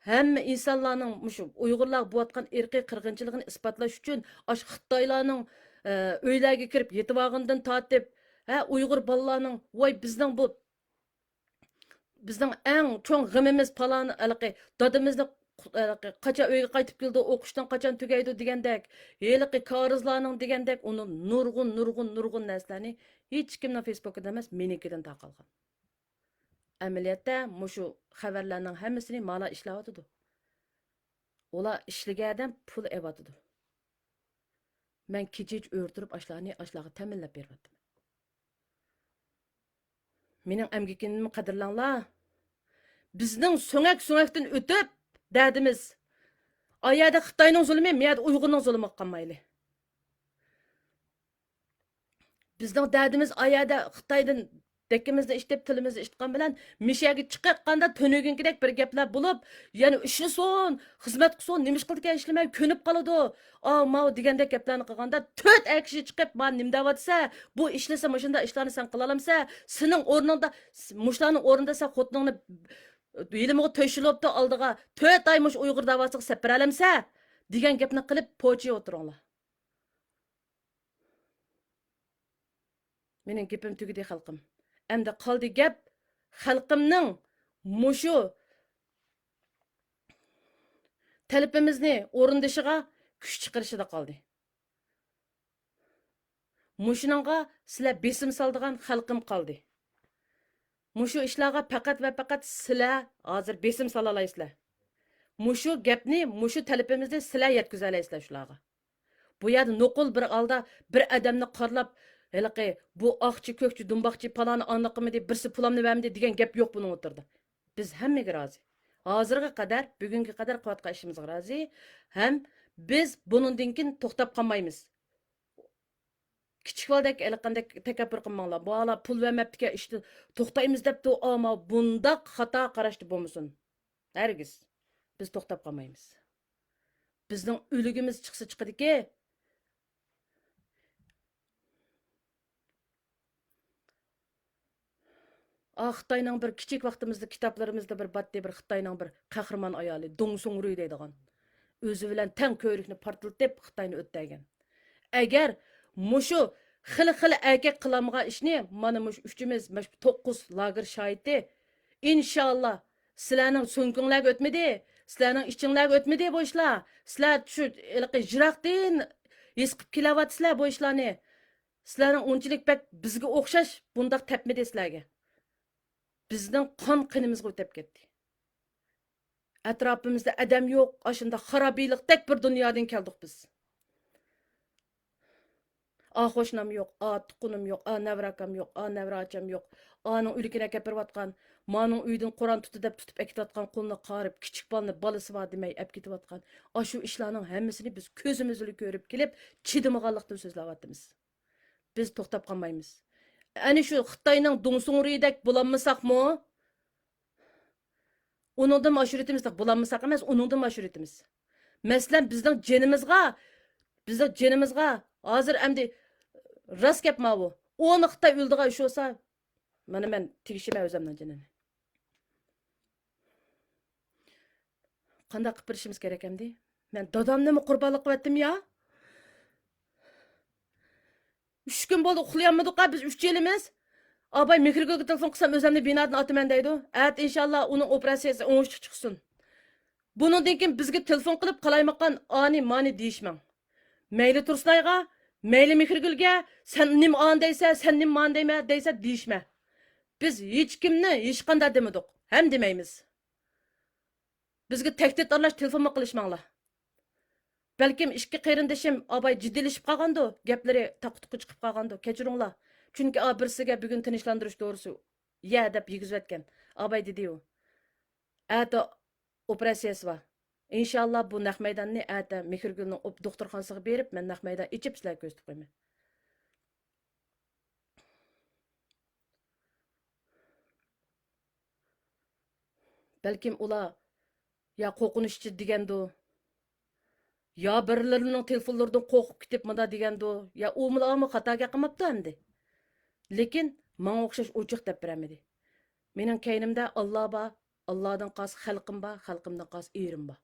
ھەممە ئىنسانلارنىڭ مۇشۇ ئۇيغۇرلارغا بولۇۋاتقان ئىرقىي قىرغىنچىلىقىنى ئىسپاتلاش ئۈچۈن، ئاشۇ خىتايلارنىڭ، ئە، ئۆيلەرگە كىرىپ يېتىۋالغىنىدىن تارتىپ، ھە، ئۇيغۇر بالىلارنىڭ، ۋاي، بىزنىڭ بۇ، بىزنىڭ ئەڭ چوڭ غېمىمىز پالان، ھېلىقى دادىمىزنى قۇ-، ھېلىقى قاچان ئۆيگە قايتىپ كېلىدۇ، ئوقۇشتىن قاچان تۈگەيدۇ دېگەندەك، ھېلىقى كارىزلارنىڭ دېگەندەك، ئۇنى نۇرغۇن، نۇرغۇن، نۇرغۇن نەرسىلەرنى ھېچكىمنىڭ فېيسبۇكىدا ئەمەس، مېنىڭكىدىن تارقالغان. ئەمەلىيەتتە مۇشۇ خەۋەرلەرنىڭ ھەممىسىنى مالا ئىشلەۋاتىدۇ. ئۇلار ئىشلىگەن ئادەم پۇل ئېۋاتىدۇ. مەن كېچىچە ئۆرە تۇرۇپ ئاشلارنى ئاشلارغا تەمىنلەپ بېرىۋاتىمەن. مېنىڭ ئەمگىكىمنى قەدىرلەڭلار. بىزنىڭ سۆڭەك-سۆڭەكتىن ئۆتۈپ، دەردىمىز. ئا يەردە خىتاينىڭ زۇلۇمى، مە يەردە ئۇيغۇرنىڭ زۇلۇمىغا قالمايلى. بىزنىڭ دەردىمىز ئا يەردە خىتايدىن دەككىمىزنى ئىشتىپ، تىلىمىزنى ئىشتقان بىلەن، مىشەگە چىقىۋاتقاندا تۈنۈگۈنكىدەك بىر گەپلەر بولۇپ، يەنە ئىشلىسۇن، خىزمەت قىلسۇن، نېمە ئىش قىلىدىكەن ئىشلىمەي، كۆنۈپ قالىدۇ. ئاۋ، ماۋۇ دېگەندەك گەپلەرنى قىلغاندا، تۆت ئەر كىشى چىقىپ، ما نېمە دەۋاتىسە، بۇ ئىشلىسە، مۇشۇنداق ئىشلارنى سەن قىلالامسە، سېنىڭ ئورنۇڭدا، مۇشۇلارنىڭ ئورنىدا سەن خوتۇنۇڭنى ھېلىمۇغا تۆشۈلۈپتۇ ئالدىغا، تۆت ئاي مۇشۇ ئۇيغۇر داۋاسىغا سەپ بېرەلەمسە، دېگەن گەپنى قىلىپ، پوچىيە ئولتۇرۇڭلار. مېنىڭ گېپىم تۈگىدى، خەلقىم. ئەمدى قالدى گەپ خەلقىمنىڭ مۇشۇ تەلىپىمىزنى ئورۇندىشىغا كۈچ چىقىرىشىدا قالدى. مۇشۇنىڭغا سىلەر بېسىم سالىدىغان خەلقىم قالدى. مۇشۇ ئىشلارغا پەقەت ۋە پەقەت سىلەر ھازىر بېسىم سالالايسىلەر. مۇشۇ گەپنى، مۇشۇ تەلىپىمىزنى سىلەر يەتكۈزەلەيسىلەر شۇلارغا. بۇ يەردە نوقۇل بىر ھالدا بىر ئادەمنى قارىلاپ، ھېلىقى بۇ ئاقچى، كۆكچى، دۇمباقچى، پالانى ئانا قىلمىدى، بىرسى پۇلامنى بەرمىدى دېگەن گەپ يوق بۇنىڭ ئوتتۇرىدا. بىز ھەممىگە رازى. ھازىرغا قەدەر، بۈگۈنگە قەدەر قىلىۋاتقان ئىشىمىزغا رازى. ھەم بىز بۇنىڭدىن كېيىن توختاپ قالمايمىز. كىچىك بالىدەك ھېلىقىندەك تەكەببۇر قىلماڭلار. بۇ ئالا پۇل بەرمەپتىكەن، ئىشتىن توختايمىز دەپتۇ، ئاما بۇنداق خاتا قاراشتا بولمىسۇن. ھەرگىز. بىز توختاپ قالمايمىز. بىزنىڭ ئۆلۈكىمىز چىقسا چىقىدىكى، ئا، خىتاينىڭ بىر كىچىك ۋاقتىمىزدا كىتابلىرىمىزدا بىر باتتى، بىر خىتاينىڭ بىر قەھرىمان ئايالى، دۇڭ سۇڭرۇي دەيدىغان. ئۆزى بىلەن تەڭ كۆۋرۈكنى پارتلىتىپ، خىتاينى ئۆتتەرگەن. ئەگەر مۇشۇ خېلى-خېلى ئەركەك قىلالمىغان ئىشنى مانا مۇشۇ ئۈچىمىز، مانا شۇ توققۇز لاگېر شاھىتى، ئىنشاللا، سىلەرنىڭ سۆڭىكىڭلارغا ئۆتمىدى، سىلەرنىڭ ئىچىڭلارغا ئۆتمىدى بۇ ئىشلار. سىلەر شۇ ھېلىقى يىراقتىن ھېس قىلىپ كېلىۋاتىسىلەر بۇ ئىشلارنى. سىلەرنىڭ ئۇنچىلىك بەك بىزگە ئوخشاش بۇنداق تەپمىدى سىلەرگە. بىزنىڭ قان قېنىمىزغا ئۆتەپ كەتتى. ئەتراپىمىزدا ئادەم يوق، ئاشۇنداق خارابىلىقتەك بىر دۇنيادىن كەلدۇق بىز. ئا قوشنام يوق، ئا تۇغقىنىم يوق، ئا نەۋرە ئاكام يوق، ئا نەۋرە ئاچام يوق. ئانىڭ ئۆلۈكىنى ئەكەپ بېرىۋاتقان، مانىڭ ئۆيىدىن قورئان تۇتى دەپ تۇتۇپ ئەكېتىۋاتقان قۇلنى قارىپ، كىچىك بالىنى بالىسى بار دېمەي ئەپ كېتىۋاتقان. ئاشۇ ئىشلارنىڭ ھەممىسىنى بىز كۆزىمىز بىلەن كۆرۈپ كېلىپ، چىدىمىغانلىقتىن سۆزلەۋاتىمىز. بىز توختاپ قالمايمىز. ئەنە شۇ خىتاينىڭ دۇڭسۇڭرىدەك بولالمىساقمۇ، ئۇنىڭدىنمۇ ئاشۇرۇۋېتىمىز، بولالمىساق ئەمەس، ئۇنىڭدىنمۇ ئاشۇرۇۋېتىمىز. مەسىلەن، بىزنىڭ جېنىمىزغا، بىزنىڭ جېنىمىزغا ھازىر ئەمدى راست گەپ ماۋۇ. ئون خىتاي ئۆلىدىغان ئىش بولسا، مانا مەن تېگىشىمەن ئۆزۈمنىڭ جېنىنى. قانداق قىلىپ بېرىشىمىز كېرەك ئەمدى؟ مەن دادامنىمۇ قۇربانلىق قىلىۋەتتىم يا. ئۈچ كۈن بولدى، ئۇخلىيالمىدۇق ھە بىز ئۈچەيلىمىز. ئاباي مېھرىگۈلگە تېلېفون قىلسام، ئۆزۈمنى بىنادىن ئاتىمەن دەيدۇ. ئەتە ئىنشاللا ئۇنىڭ ئوپېراتسىيىسى ئوڭۇشلۇق چىقسۇن. بۇنىڭدىن كېيىن بىزگە تېلېفون قىلىپ، قالايمىقان ئانى مانى دېيىشمەڭ. مەيلى تۇرسۇنئايغا، مەيلى مېھرىگۈلگە، سەن نېمە ئانى دەيسە، سەن نېمە مانى دەيمە دەيسە دېيىشمە. بىز ھېچكىمنى ھېچقانداق دېمىدۇق، ھەم دېمەيمىز. بىزگە تەھدىت ئارىلاش تېلېفونمۇ قىلىشماڭلار. بەلكىم ئىككى قېرىندىشىم ئاباي جىددىيلىشىپ قالغاندۇ، گەپلىرى تاققا تۇققا چىقىپ قالغاندۇ، كەچۈرۈڭلار. چۈنكى ئا بىرسىگە بۈگۈن تىنچلاندۇرۇش دورىسى يە دەپ يېگۈزۈۋەتكەن. ئاباي دېدىيۇ، ئەتە ئوپېراتسىيەسى بار. ئىنشاللا بۇ نەق مەيداننى ئەتە مېھرىگۈلنىڭ ئوپ-، دوختۇرخانىسىغا بېرىپ، مەن نەق مەيدان ئېچىپ سىلەرگە كۆرسىتىپ قويىمەن. بەلكىم ئۇلار يا قورقۇنچ ئىچىدە دېگەندۇ، يا بىرلىرىنىڭ تېلېفونلىرىدىن قورقۇپ كېتىپ مۇنداق دېگەندۇ، يا ئۇمۇ خاتا گەپ قىلماپتۇ ئەمدى. لېكىن ماڭا ئوخشاش ئوچۇق دەپ بېرەلمىدى. مېنىڭ كەينىمدە ئاللا بار، ئاللادىن قالسا خەلقىم بار، خەلقىمدىن قالسا ئېرىم بار.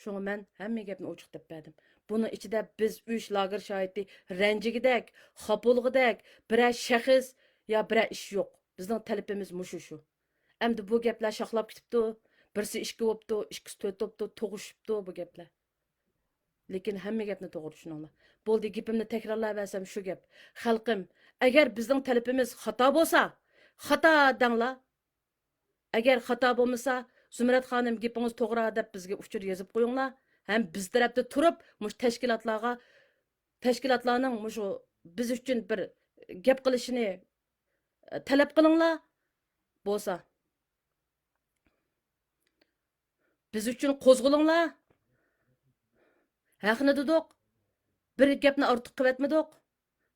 شۇڭا مەن ھەممە گەپنى ئوچۇق دەپ بەردىم. بۇنىڭ ئىچىدە بىز ئۈچ لاگېر شاھىتى رەنجىگۈدەك، خاپا بولغۇدەك بىرەر شەخس يا بىرەر ئىش يوق. بىزنىڭ تەلىپىمىز مۇشۇ شۇ. ئەمدى بۇ گەپلەر شاخلاپ كېتىپتۇ. بىرسى ئىككى بوپتۇ، ئىككىسى تۆت بوپتۇ، تۇغۇشۇپتۇ بۇ گەپلەر. لېكىن ھەممە گەپنى توغرا چۈشىنىڭلار. بولدى، گېپىمنى تەكرارلاۋەرسەم شۇ گەپ. خەلقىم، ئەگەر بىزنىڭ تەلىپىمىز خاتا بولسا، خاتا دەڭلار. ئەگەر خاتا بولمىسا، زۇمرەت خانىم، گېپىڭىز توغرا دەپ بىزگە ئۇچۇر يېزىپ قويۇڭلار. ھەم بىز تەرەپتە تۇرۇپ، مۇشۇ تەشكىلاتلارغا، تەشكىلاتلارنىڭ مۇشۇ بىز ئۈچۈن بىر گەپ قىلىشىنى، ئە، تەلەپ قىلىڭلار. بولسا، بىز ئۈچۈن قوزغىلىڭلار. ھەقنى دېدۇق. بىر گەپنى ئارتۇق قىلىۋەتمىدۇق.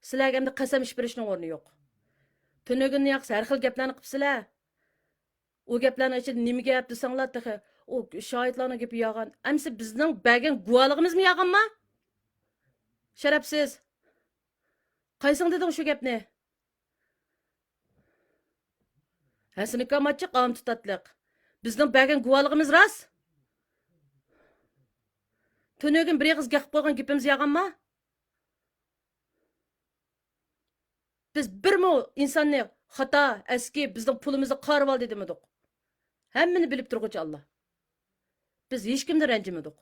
سىلەرگە ئەمدى قەسەم ئىچىپ بېرىشنىڭ ئورنى يوق. تۈنۈگۈن ياقسى ھەر خىل گەپلەرنى قىپسىلەر. ئۇ گەپلەرنىڭ ئىچىدە نېمە گەپ دېسەڭلار، تېخى ئۇ شاھىتلارنىڭ گېپى يالغان. ئەمىسە بىزنىڭ بەرگەن گۇۋاھلىقىمىزمۇ يالغانما؟ شەرەپسىز. قايسىڭ دېدىڭ شۇ گەپنى؟ ھەسەن ئاكام ئاچچىق، ئاۋام تۇتاتلىق. بىزنىڭ بەرگەن گۇۋاھلىقىمىز راست. تۈنۈگۈن بىر ئېغىز گەپ قىلىپ قويغان گېپىمىز يالغانما؟ بىز بىرمۇ ئىنساننى خاتا، ئەسكى، بىزنىڭ پۇلىمىزنى قارىۋالدى دېمىدۇق. ھەممىنى بىلىپ تۇرغۇچى ئاللا. بىز ھېچكىمدىن رەنجىمىدۇق.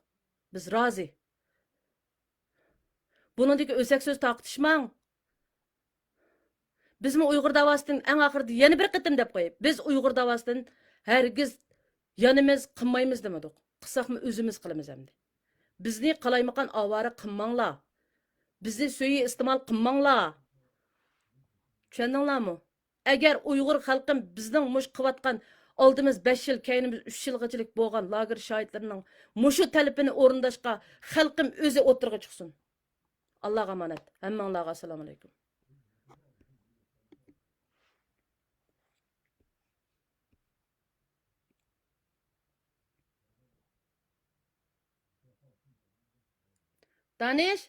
بىز رازى. بۇنىڭدىكى ئۆسەك سۆز تارقىتىشماڭ. بىزمۇ ئۇيغۇر داۋاسىدىن ئەڭ ئاخىرىدا يەنە بىر قېتىم دەپ قوياي. بىز ئۇيغۇر داۋاسىدىن ھەرگىز يانىمىز، قىلمايمىز دېمىدۇق. قىلساقمۇ ئۆزىمىز قىلىمىز ئەمدى. بىزنى قالايمىقان ئاۋارە قىلماڭلار. بىزنى سۈيى ئىستېمال قىلماڭلار. چۈشەندىڭلارمۇ؟ ئەگەر ئۇيغۇر خەلقىم بىزنىڭ مۇشۇ قىلىۋاتقان ئالدىمىز بەش يىل، كەينىمىز ئۈچ يىلغىچىلىك بولغان لاگېر شاھىتلىرىنىڭ مۇشۇ تەلىپىنى ئورۇنداشقا خەلقىم ئۆزى ئوتتۇرىغا چىقسۇن. ئاللاغا ئامانەت. ھەممىڭلارغا ئەسسالامۇئەلەيكۇم. دانىش،